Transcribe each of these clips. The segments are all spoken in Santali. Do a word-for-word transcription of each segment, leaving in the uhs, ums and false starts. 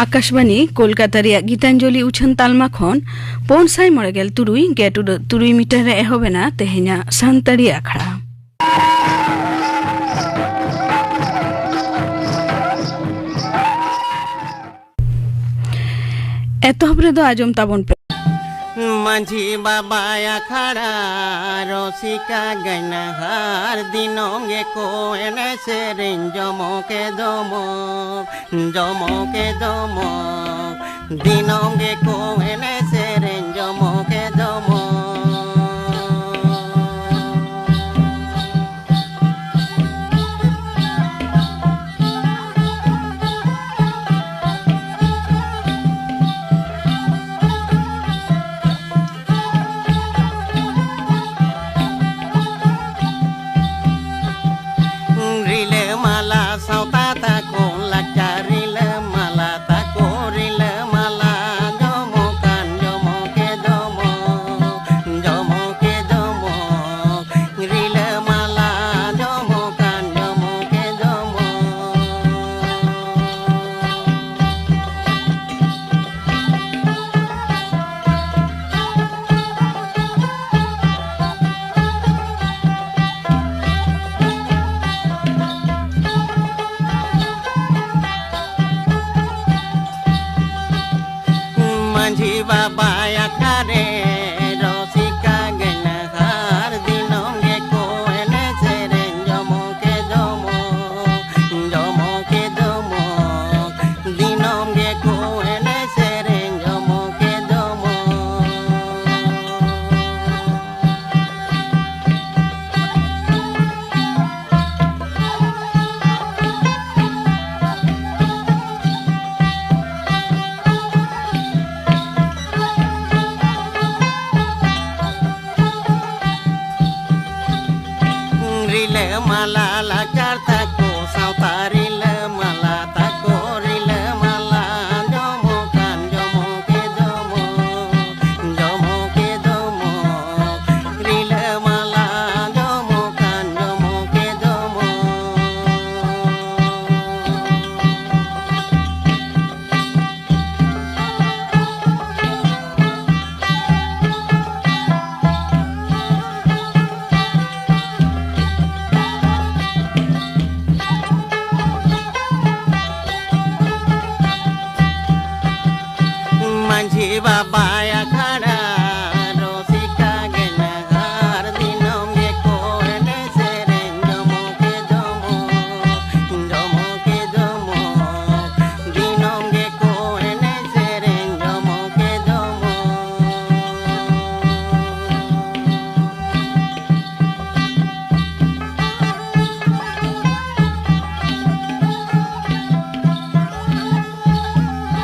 ᱟᱠᱟᱥᱵᱟᱱᱤ ᱠᱳᱞᱠᱟᱛᱟ ᱨᱮᱭᱟᱜ ᱜᱤᱛᱟᱧᱡᱚᱞᱤ ᱩᱪᱷᱟᱹᱱ ᱛᱟᱞᱢᱟ ᱠᱷᱚᱱ ᱯᱩᱱ ᱥᱟᱭ ᱢᱚᱬᱮ ᱜᱮᱞ ᱛᱩᱨᱩᱭ ᱜᱮᱴ ᱩᱰᱟᱹᱜ ᱛᱩᱨᱩᱭ ᱢᱤᱴᱟᱨ ᱨᱮ ᱮᱦᱚᱵ ᱮᱱᱟ ᱛᱮᱦᱮᱧᱟᱜ ᱥᱟᱱᱛᱟᱲᱤ ᱟᱠᱷᱲᱟ᱾ ᱮᱛᱚᱦᱚᱵ ᱨᱮᱫᱚ ᱟᱸᱡᱚᱢ ᱛᱟᱵᱚᱱ ᱯᱮ᱾ ᱢᱟᱹᱡᱷᱤ ᱵᱟᱵᱟᱭ ᱟᱠᱷᱲᱟ, ᱨᱚᱥᱤᱠᱟ ᱜᱟᱭᱱᱟᱦᱟᱨ, ᱫᱤᱱᱚᱢ ᱜᱮᱠᱚ ᱮᱱᱮᱡ ᱥᱮᱨᱮᱧ ᱡᱚᱢᱚᱠᱮ ᱡᱚᱢᱚᱠ, ᱡᱚᱢᱚᱠᱮ ᱡᱚᱢᱚᱠ, ᱫᱤᱱᱚᱢ ᱜᱮᱠᱚ ᱮᱱᱮᱡ ᱥᱮᱨᱮᱧ ᱡᱚᱢᱚᱠᱮ ᱡᱚᱢᱚᱠ᱾ ᱨᱤᱞᱟᱹᱢᱟᱞᱟ ᱥᱟᱶᱛᱟ ᱛᱟᱠᱚ, ᱞᱟᱠᱪᱟᱨ ᱨᱤᱞᱟᱹᱢᱟᱞᱟ ᱛᱟᱠᱚ, ᱨᱤᱞᱟᱹᱢᱟᱞᱟ ᱡᱚᱢᱚᱠᱟᱱ ᱡᱚᱢᱚᱠᱮ ᱡᱚᱢᱚᱠ, ᱡᱚᱢᱚᱠᱮ ᱡᱚᱢᱚᱠ, ᱨᱤᱞᱟᱹᱢᱟᱞᱟ ᱡᱚᱢᱚᱠᱟᱱ ᱡᱚᱢᱚᱠᱮ ᱡᱚᱢᱚᱠ᱾ ᱢᱟᱹᱡᱷᱤ ᱵᱟᱵᱟ ᱟᱠᱷᱲᱟ ᱨᱮ ᱨᱚᱥᱤᱠᱟ ᱜᱟᱭᱱᱟᱦᱟᱨ ᱫᱤᱱᱚᱢ ᱜᱮᱠᱚ ᱮᱱᱮᱡ ᱥᱮᱨᱮᱧ ᱡᱚᱢᱚᱠᱮ ᱡᱚᱢᱚᱠ, ᱡᱚᱢᱚᱠᱮ ᱡᱚᱢᱚᱠ, ᱫᱤᱱᱚᱢ ᱜᱮᱠᱚ ᱮᱱᱮᱡ ᱥᱮᱨᱮᱧ ᱡᱚᱢᱚᱠᱮ ᱡᱚᱢᱚᱠ᱾ ᱵᱟᱵᱟᱭ ᱟᱠᱷᱲᱟ ᱨᱩᱥᱤᱠᱟ ᱜᱮ ᱱᱟᱦᱟᱨ ᱫᱤᱱᱟᱹᱢ ᱜᱮᱠᱚ ᱮᱱᱮᱡ ᱥᱮᱨᱮᱧ ᱡᱚᱢᱚᱠᱮ ᱡᱚᱢᱚᱠ, ᱡᱚᱢᱚᱠᱮ ᱡᱚᱢᱚᱠ, ᱫᱤᱱᱟᱹᱢ ᱜᱮᱠᱚ ᱮᱱᱮᱡ ᱥᱮᱨᱮᱧ ᱡᱚᱢᱚᱠᱮ ᱡᱚᱢᱚᱠ᱾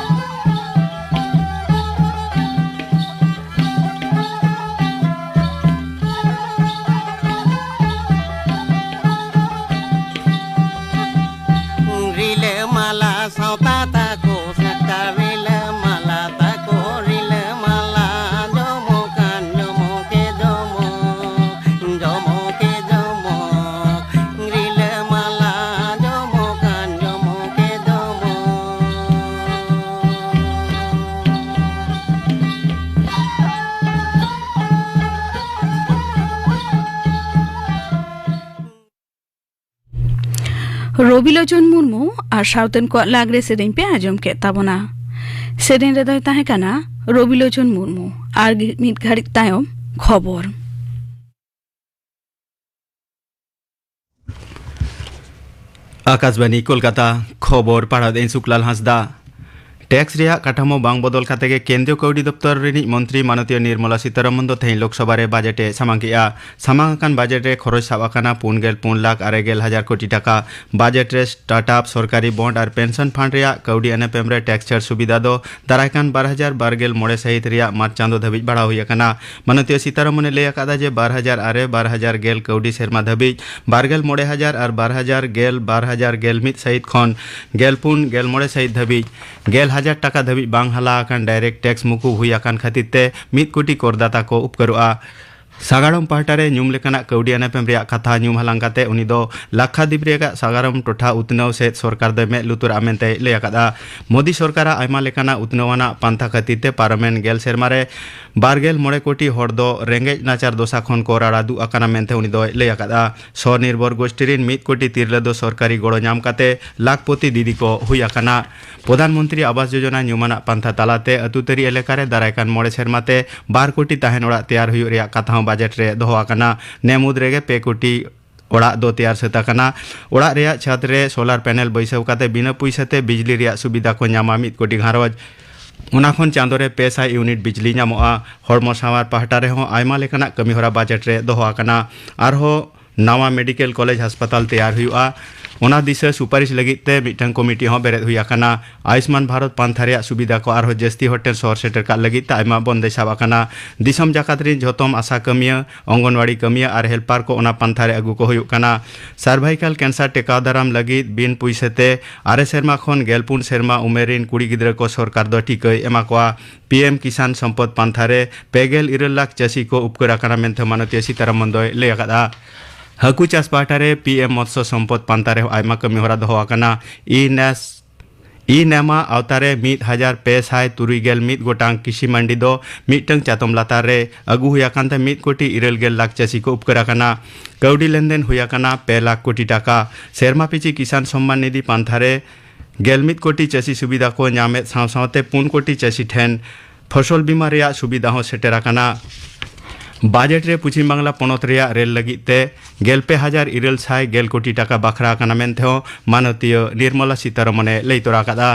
ᱨᱤᱞᱟᱹᱢᱟᱞᱟ ᱥᱟᱶᱛᱟ ᱛᱟᱠᱚ, ᱥᱟᱠᱛᱟ ᱨᱤᱞᱟᱹᱢᱟᱞᱟ ᱛᱟᱠᱚ, ᱨᱤᱞᱟᱹᱢᱟᱞᱟ ᱡᱚᱢᱚᱠᱟᱱ ᱡᱚᱢᱚᱠᱮ ᱡᱚᱢᱚᱠ, ᱡᱚᱢᱚᱠᱮ ᱡᱚᱢᱚᱠ, ᱨᱤᱞᱟᱹᱢᱟᱞᱟ ᱡᱚᱢᱚᱠᱟᱱ ᱡᱚᱢᱚᱠᱮ ᱡᱚᱢᱚᱠ᱾ ᱨᱚᱵᱤᱞᱳᱪᱚᱱ ᱢᱩᱨᱢᱩ ᱟᱨ ᱥᱟᱶᱛᱮᱱ ᱠᱚᱣᱟᱜ ᱞᱟᱜᱽᱲᱮ ᱥᱮᱨᱮᱧ ᱯᱮ ᱟᱸᱡᱚᱢ ᱠᱮᱫ ᱛᱟᱵᱚᱱᱟ᱾ ᱥᱮᱨᱮᱧ ᱨᱮᱫᱚᱭ ᱛᱟᱦᱮᱸ ᱠᱟᱱᱟ ᱨᱚᱵᱤᱞᱳᱪᱚᱱ ᱢᱩᱨᱢᱩ᱾ ᱟᱨ ᱢᱤᱫ ᱜᱷᱟᱹᱲᱤᱡ ᱛᱟᱭᱚᱢ ᱠᱷᱚᱵᱚᱨ᱾ ᱟᱠᱟᱥᱵᱟᱱᱤ ᱠᱳᱞᱠᱟᱛᱟ, ᱠᱷᱚᱵᱚᱨ ᱯᱟᱲᱦᱟᱣ ᱫᱟᱹᱧ ᱥᱩᱠᱞᱟᱞ ᱦᱟᱸᱥᱫᱟ᱾ ᱴᱮᱠᱥ ᱨᱮᱭᱟᱜ ᱠᱟᱴᱷᱟᱢᱳ ᱵᱟᱝ ᱵᱚᱫᱚᱞ ᱠᱟᱛᱮ ᱜᱮ ᱠᱮᱱᱫᱨᱤᱭᱚ ᱠᱟᱹᱣᱰᱤ ᱫᱚᱯᱛᱚᱨ ᱨᱤᱱᱤᱡ ᱢᱚᱱᱛᱨᱤ ᱢᱟᱱᱚᱛᱤᱭᱚ ᱱᱤᱨᱢᱚᱞᱟ ᱥᱤᱛᱟᱨᱚᱢᱚᱱ ᱫᱚ ᱛᱮᱦᱮᱧ ᱞᱳᱠᱥᱚᱵᱷᱟ ᱨᱮ ᱵᱟᱡᱮᱴ ᱮ ᱥᱟᱢᱟᱝ ᱠᱮᱫᱼᱟ᱾ ᱥᱟᱢᱟᱝ ᱟᱠᱟᱱ ᱵᱟᱡᱮᱴ ᱨᱮ ᱠᱷᱚᱨᱚᱪ ᱥᱟᱵ ᱟᱠᱟᱱᱟ ᱯᱩᱱ ᱜᱮᱞ ᱯᱩᱱ ᱞᱟᱠᱷ ᱟᱨᱮ ᱜᱮᱞ ᱦᱟᱡᱟᱨ ᱠᱳᱴᱤ ᱴᱟᱠᱟ᱾ ᱵᱟᱡᱮᱴ ᱨᱮ ᱥᱴᱟᱨᱴᱟᱯ, ᱥᱚᱨᱠᱟᱨᱤ ᱵᱚᱱᱰ ᱟᱨ ᱯᱮᱱᱥᱚᱱ ᱯᱷᱟᱱᱰ ᱨᱮᱭᱟᱜ ᱠᱟᱹᱣᱰᱤ ᱮᱱᱮᱯᱮᱢ ᱨᱮ ᱴᱮᱠᱥ ᱪᱷᱟᱹᱲ ᱥᱩᱵᱤᱫᱷᱟ ᱫᱚ ᱫᱟᱨᱟᱭ ᱠᱟᱱ ᱵᱟᱨ ᱦᱟᱡᱟᱨ ᱵᱟᱨ ᱜᱮᱞ ᱢᱚᱬᱮ ᱥᱟᱹᱦᱤᱛ ᱨᱮᱭᱟᱜ ᱢᱟᱨᱪ ᱪᱟᱸᱫᱚ ᱫᱷᱟᱹᱵᱤᱡ ᱵᱟᱲᱦᱟᱣ ᱦᱩᱭ ᱟᱠᱟᱱᱟ᱾ ᱢᱟᱱᱚᱛᱤᱭᱟᱹ ᱥᱤᱛᱟᱨᱚᱢᱚᱱᱮ ᱞᱟᱹᱭ ᱟᱠᱟᱫᱟ ᱡᱮ ᱵᱟᱨ ᱦᱟᱡᱟᱨ ᱟᱨᱮ ᱵᱟᱨ ᱦᱟᱡᱟᱨ ᱜᱮᱞ ᱠᱟᱹᱣᱰᱤ ᱥᱮᱨᱢᱟ ᱫᱷᱟᱹᱵᱤᱡ ᱵᱟᱨ ᱜᱮᱞ ᱢᱚᱬᱮ ᱦᱟᱡᱟᱨ ᱟᱨ ᱵᱟᱨ ᱦᱟᱡᱟᱨ ᱜᱮᱞ ᱵᱟᱨ ᱦᱟᱡᱟᱨ ᱜᱮᱞ ᱢᱤᱫ ᱥᱟᱹᱦᱤᱛ ᱠᱷᱚᱱ ᱜᱮᱞ ᱯᱩᱱ ᱜᱮᱞ ᱢᱚᱬᱮ ᱥᱟᱹᱦᱤᱛ ᱫᱷᱟᱹᱵᱤᱡ ᱜᱮᱞ ᱦᱟᱡᱟᱨ ᱴᱟᱠᱟ ᱫᱷᱟᱹᱵᱤᱡ ᱵᱟᱝ ᱦᱟᱞᱟ ᱟᱠᱟᱱ ᱰᱟᱭᱨᱮᱠᱴ ᱴᱮᱠᱥ ᱢᱩᱠᱩᱵ ᱦᱩᱭ ᱟᱠᱟᱱ ᱠᱷᱟᱹᱛᱤᱨ ᱛᱮ ᱢᱤᱫ ᱠᱳᱴᱤ ᱠᱚᱨᱫᱟᱛᱟ ᱠᱚ ᱩᱯᱠᱟᱹᱨᱚᱜᱼᱟ᱾ ᱥᱟᱜᱟᱲᱚᱢ ᱯᱟᱦᱴᱟ ᱨᱮ ᱧᱩᱢ ᱞᱮᱠᱟᱱᱟᱜ ᱠᱟᱹᱣᱰᱤ ᱟᱱᱮᱯᱮᱢ ᱨᱮᱭᱟᱜ ᱠᱟᱛᱷᱟ ᱧᱩᱢ ᱦᱟᱞᱟᱝ ᱠᱟᱛᱮ ᱩᱱᱤ ᱫᱚ ᱞᱟᱠᱠᱷᱟᱫᱤᱯ ᱨᱮᱭᱟᱜ ᱥᱟᱜᱟᱲᱚᱢ ᱴᱚᱴᱷᱟ ᱩᱛᱱᱟᱹᱣ ᱥᱮᱫ ᱥᱚᱨᱠᱟᱨ ᱫᱚᱭ ᱢᱮᱫ ᱞᱩᱛᱩᱨᱟᱜᱼᱟ ᱢᱮᱱᱛᱮᱭ ᱞᱟᱹᱭ ᱟᱠᱟᱫᱼᱟ᱾ ᱢᱳᱫᱤ ᱥᱚᱨᱠᱟᱨᱟᱜ ᱟᱭᱢᱟ ᱞᱮᱠᱟᱱᱟᱜ ᱩᱛᱱᱟᱹᱣ ᱟᱱᱟᱜ ᱯᱟᱱᱛᱷᱟ ᱠᱷᱟᱹᱛᱤᱨ ᱛᱮ ᱯᱟᱨᱚᱢᱮᱱ ᱜᱮᱞ ᱥᱮᱨᱢᱟ ᱨᱮ ᱵᱟᱨ ᱜᱮᱞ ᱢᱚᱬᱮ ᱠᱳᱴᱤ ᱦᱚᱲ ᱫᱚ ᱨᱮᱸᱜᱮᱡ ᱱᱟᱪᱟᱨ ᱫᱚᱥᱟ ᱠᱷᱚᱱ ᱠᱚ ᱨᱟᱲᱟ ᱫᱩᱜ ᱟᱠᱟᱱᱟ ᱢᱮᱱᱛᱮ ᱩᱱᱤ ᱫᱚᱭ ᱞᱟᱹᱭ ᱟᱠᱟᱫᱼᱟ᱾ ᱥᱚᱱᱤᱨᱵᱷᱚᱨ ᱜᱳᱥᱴᱤ ᱨᱤᱱ ᱢᱤᱫ ᱠᱳᱴᱤ ᱛᱤᱨᱞᱟᱹ ᱫᱚ ᱥᱚᱨᱠᱟᱨᱤ ᱜᱚᱲᱚ ᱧᱟᱢ ᱠᱟᱛᱮ ᱞᱟᱠᱷᱯᱚᱛᱤ ᱫᱤᱫᱤ ᱠᱚ ᱦᱩᱭ ᱟᱠᱟᱱᱟ᱾ ᱯᱨᱚᱫᱷᱟᱱ ᱢᱚᱱᱛᱨᱤ ᱟᱵᱟᱥ ᱡᱳᱡᱚᱱᱟ ᱧᱩᱢᱟᱱᱟᱜ ᱯᱟᱱᱛᱷᱟ ᱛᱟᱞᱟᱛᱮ ᱟᱹᱛᱩ ᱛᱟᱹᱨᱤ ᱮᱞᱟᱠᱟ ᱨᱮ ᱫᱟᱨᱟᱭ ᱠᱟᱱ ᱢᱚᱬᱮ ᱥᱮᱨᱢᱟ ᱛᱮ ᱵᱟᱨ ᱠᱳᱴᱤ ᱛᱟᱦᱮᱱ ᱚᱲᱟᱜ ᱛᱮᱭᱟᱨ ᱦᱩᱭᱩᱜ ᱨᱮᱭᱟᱜ ᱠᱟᱛᱷᱟ ᱦᱚᱸ ᱵᱟᱡᱮᱴ ᱨᱮ ᱫᱚᱦᱚ ᱟᱠᱟᱱᱟ᱾ ᱱᱮ ᱢᱩᱫᱽ ᱨᱮᱜᱮ ᱯᱮ ᱠᱳᱴᱤ ᱚᱲᱟᱜ ᱫᱚ ᱛᱮᱭᱟᱨ ᱥᱟᱹᱛ ᱟᱠᱟᱱᱟ᱾ ᱚᱲᱟᱜ ᱨᱮᱭᱟᱜ ᱪᱷᱟᱫᱽ ᱨᱮ ᱥᱳᱞᱟᱨ ᱯᱮᱱᱮᱞ ᱵᱟᱹᱭᱥᱟᱹᱣ ᱠᱟᱛᱮ ᱵᱤᱱᱟᱹ ᱯᱩᱭᱥᱟᱹ ᱛᱮ ᱵᱤᱡᱽᱞᱤ ᱨᱮᱭᱟᱜ ᱥᱩᱵᱤᱫᱷᱟ ᱠᱚ ᱧᱟᱢᱟ ᱢᱤᱫ ᱠᱳᱴᱤ ᱜᱷᱟᱨᱚᱸᱡᱽ᱾ ᱚᱱᱟ ᱠᱷᱚᱱ ᱪᱟᱸᱫᱳ ᱨᱮ ᱯᱮ ᱥᱟᱭ ᱤᱭᱩᱱᱤᱴ ᱵᱤᱡᱽᱞᱤ ᱧᱟᱢᱚᱜᱼᱟ᱾ ᱦᱚᱲᱢᱚ ᱥᱟᱶᱟᱨ ᱯᱟᱦᱴᱟ ᱨᱮᱦᱚᱸ ᱟᱭᱢᱟ ᱞᱮᱠᱟᱱᱟᱜ ᱠᱟᱹᱢᱤᱦᱚᱨᱟ ᱵᱟᱡᱮᱴ ᱨᱮ ᱫᱚᱦᱚ ᱟᱠᱟᱱᱟ᱾ ᱟᱨᱦᱚᱸ ᱱᱟᱣᱟ ᱢᱮᱰᱤᱠᱮᱞ ᱠᱚᱞᱮᱡᱽ ᱦᱟᱥᱯᱟᱛᱟᱞ ᱛᱮᱭᱟᱨ ᱦᱩᱭᱩᱜᱼᱟ᱾ ᱚᱱᱟ ᱫᱤᱥᱟᱹ ᱥᱩᱯᱟᱨᱤᱥ ᱞᱟᱹᱜᱤᱫ ᱛᱮ ᱢᱤᱫᱴᱟᱝ ᱠᱚᱢᱤᱴᱤ ᱦᱚᱸ ᱵᱮᱨᱮᱫ ᱦᱩᱭ ᱟᱠᱟᱱᱟ᱾ ᱟᱭᱩᱥᱢᱟᱱ ᱵᱷᱟᱨᱚᱛ ᱯᱟᱱᱛᱷᱟ ᱨᱮᱭᱟᱜ ᱥᱩᱵᱤᱫᱷᱟ ᱠᱚ ᱟᱨᱦᱚᱸ ᱡᱟᱹᱥᱛᱤ ᱦᱚᱲ ᱴᱷᱮᱱ ᱥᱚᱦᱚᱨ ᱥᱮᱴᱮᱨ ᱠᱟᱜ ᱞᱟᱹᱜᱤᱫ ᱛᱮ ᱟᱭᱢᱟ ᱵᱚᱱᱫᱮᱡ ᱥᱟᱵ ᱟᱠᱟᱱᱟ᱾ ᱫᱤᱥᱚᱢ ᱡᱟᱠᱟᱛ ᱨᱤᱱ ᱡᱷᱚᱛᱚᱢ ᱟᱥᱟ ᱠᱟᱹᱢᱤᱭᱟᱹ, ᱚᱝᱜᱚᱱᱣᱟᱲᱤ ᱠᱟᱹᱢᱤᱭᱟᱹ ᱟᱨ ᱦᱮᱞᱯᱟᱨ ᱠᱚ ᱚᱱᱟ ᱯᱟᱱᱛᱷᱟ ᱨᱮ ᱟᱹᱜᱩ ᱠᱚ ᱦᱩᱭᱩᱜ ᱠᱟᱱᱟ᱾ ᱥᱟᱨᱵᱷᱟᱭᱠᱟᱞ ᱠᱮᱱᱥᱟᱨ ᱴᱮᱠᱟᱣ ᱫᱟᱨᱟᱢ ᱞᱟᱹᱜᱤᱫ ᱵᱤᱱ ᱯᱩᱭᱥᱟᱹ ᱛᱮ ᱟᱨᱮ ᱥᱮᱨᱢᱟ ᱠᱷᱚᱱ ᱜᱮᱞ ᱯᱩᱱ ᱥᱮᱨᱢᱟ ᱩᱢᱮᱨ ᱨᱤᱱ ᱠᱩᱲᱤ ᱜᱤᱫᱽᱨᱟᱹ ᱠᱚ ᱥᱚᱨᱠᱟᱨ ᱫᱚ ᱴᱤᱠᱟᱹᱭ ᱮᱢᱟ ᱠᱚᱣᱟ᱾ ᱯᱤ ᱮᱢ ᱠᱤᱥᱟᱱ ᱥᱚᱢᱯᱚᱫ ᱯᱟᱱᱛᱷᱟ ᱨᱮ ᱯᱮ ᱜᱮᱞ ᱤᱨᱟᱹᱞ ᱞᱟᱠᱷ ᱪᱟᱹᱥᱤ ᱠᱚ ᱩᱯᱠᱟᱹᱨ ᱟᱠᱟᱱᱟ ᱢᱮᱱᱛᱮ ᱢᱟᱱᱚᱛᱤᱭᱟᱹ ᱥᱤᱛᱟᱨᱟᱢᱚᱱ ᱫᱚᱭ ᱞᱟᱹᱭ ᱟᱠᱟᱫᱼᱟ᱾ ᱦᱟᱹᱠᱩ ᱪᱟᱥ ᱯᱟᱦᱴᱟ ᱨᱮ ᱯᱤ ᱮᱢ ᱢᱚᱛᱥᱚ ᱥᱚᱢᱯᱚᱫ ᱯᱟᱱᱛᱷᱟ ᱨᱮᱦᱚᱸ ᱟᱭᱢᱟ ᱠᱟᱹᱢᱤ ᱦᱚᱨᱟ ᱫᱚᱦᱚ ᱟᱠᱟᱱᱟ᱾ ᱤ ᱱᱮᱥ ᱤ ᱱᱮᱢᱟ ᱟᱣᱛᱟ ᱨᱮ ᱢᱤᱫ ᱦᱟᱡᱟᱨ ᱯᱮ ᱥᱟᱭ ᱛᱩᱨᱩᱭ ᱜᱮᱞ ᱢᱤᱫ ᱜᱚᱴᱟᱝ ᱠᱤᱥᱤ ᱢᱟᱱᱰᱤ ᱫᱚ ᱢᱤᱫᱴᱟᱝ ᱪᱟᱛᱚᱢ ᱞᱟᱛᱟᱨ ᱨᱮ ᱟᱹᱜᱩ ᱦᱩᱭ ᱟᱠᱟᱱ ᱛᱮ ᱢᱤᱫ ᱠᱳᱴᱤ ᱤᱨᱟᱹᱞ ᱜᱮᱞ ᱞᱟᱠᱷ ᱪᱟᱹᱥᱤ ᱠᱚ ᱩᱯᱠᱟᱹᱨ ᱟᱠᱟᱱᱟ᱾ ᱠᱟᱹᱣᱰᱤ ᱞᱮᱱᱫᱮᱱ ᱦᱩᱭ ᱟᱠᱟᱱᱟ ᱯᱮ ᱞᱟᱠᱷ ᱠᱳᱴᱤ ᱴᱟᱠᱟ᱾ ᱥᱮᱨᱢᱟ ᱯᱤᱪᱷᱤ ᱠᱤᱥᱟᱱ ᱥᱚᱢᱢᱟᱱ ᱱᱤᱫᱷᱤ ᱯᱟᱱᱛᱷᱟ ᱨᱮ ᱜᱮᱞ ᱢᱤᱫ ᱠᱳᱴᱤ ᱪᱟᱹᱥᱤ ᱥᱩᱵᱤᱫᱷᱟ ᱠᱚ ᱧᱟᱢᱮᱫ ᱥᱟᱶ ᱥᱟᱶᱛᱮ ᱯᱩᱱ ᱠᱳᱴᱤ ᱪᱟᱹᱥᱤ ᱴᱷᱮᱱ ᱯᱷᱚᱥᱚᱞ ᱵᱤᱢᱟ ᱨᱮᱭᱟᱜ ᱥᱩᱵᱤᱫᱷᱟ ᱦᱚᱸ ᱥᱮᱴᱮᱨ ᱟᱠᱟᱱᱟ᱾ ᱵᱟᱡᱮᱴ ᱨᱮ ᱯᱚᱪᱷᱤᱢ ᱵᱟᱝᱞᱟ ᱯᱚᱱᱚᱛ ᱨᱮᱭᱟᱜ ᱨᱮᱞ ᱞᱟᱹᱜᱤᱫ ᱛᱮ ᱜᱮᱞ ᱯᱮ ᱦᱟᱡᱟᱨ ᱤᱨᱟᱹᱞ ᱥᱟᱭ ᱜᱮᱞ ᱠᱳᱴᱤ ᱴᱟᱠᱟ ᱵᱟᱠᱷᱨᱟ ᱟᱠᱟᱱᱟ ᱢᱮᱱᱛᱮ ᱦᱚᱸ ᱢᱟᱱᱚᱛᱤᱭᱟᱹ ᱱᱤᱨᱢᱚᱞᱟ ᱥᱤᱛᱟᱨᱚᱢᱚᱱᱮ ᱞᱟᱹᱭ ᱛᱚᱨᱟ ᱟᱠᱟᱫᱼᱟ᱾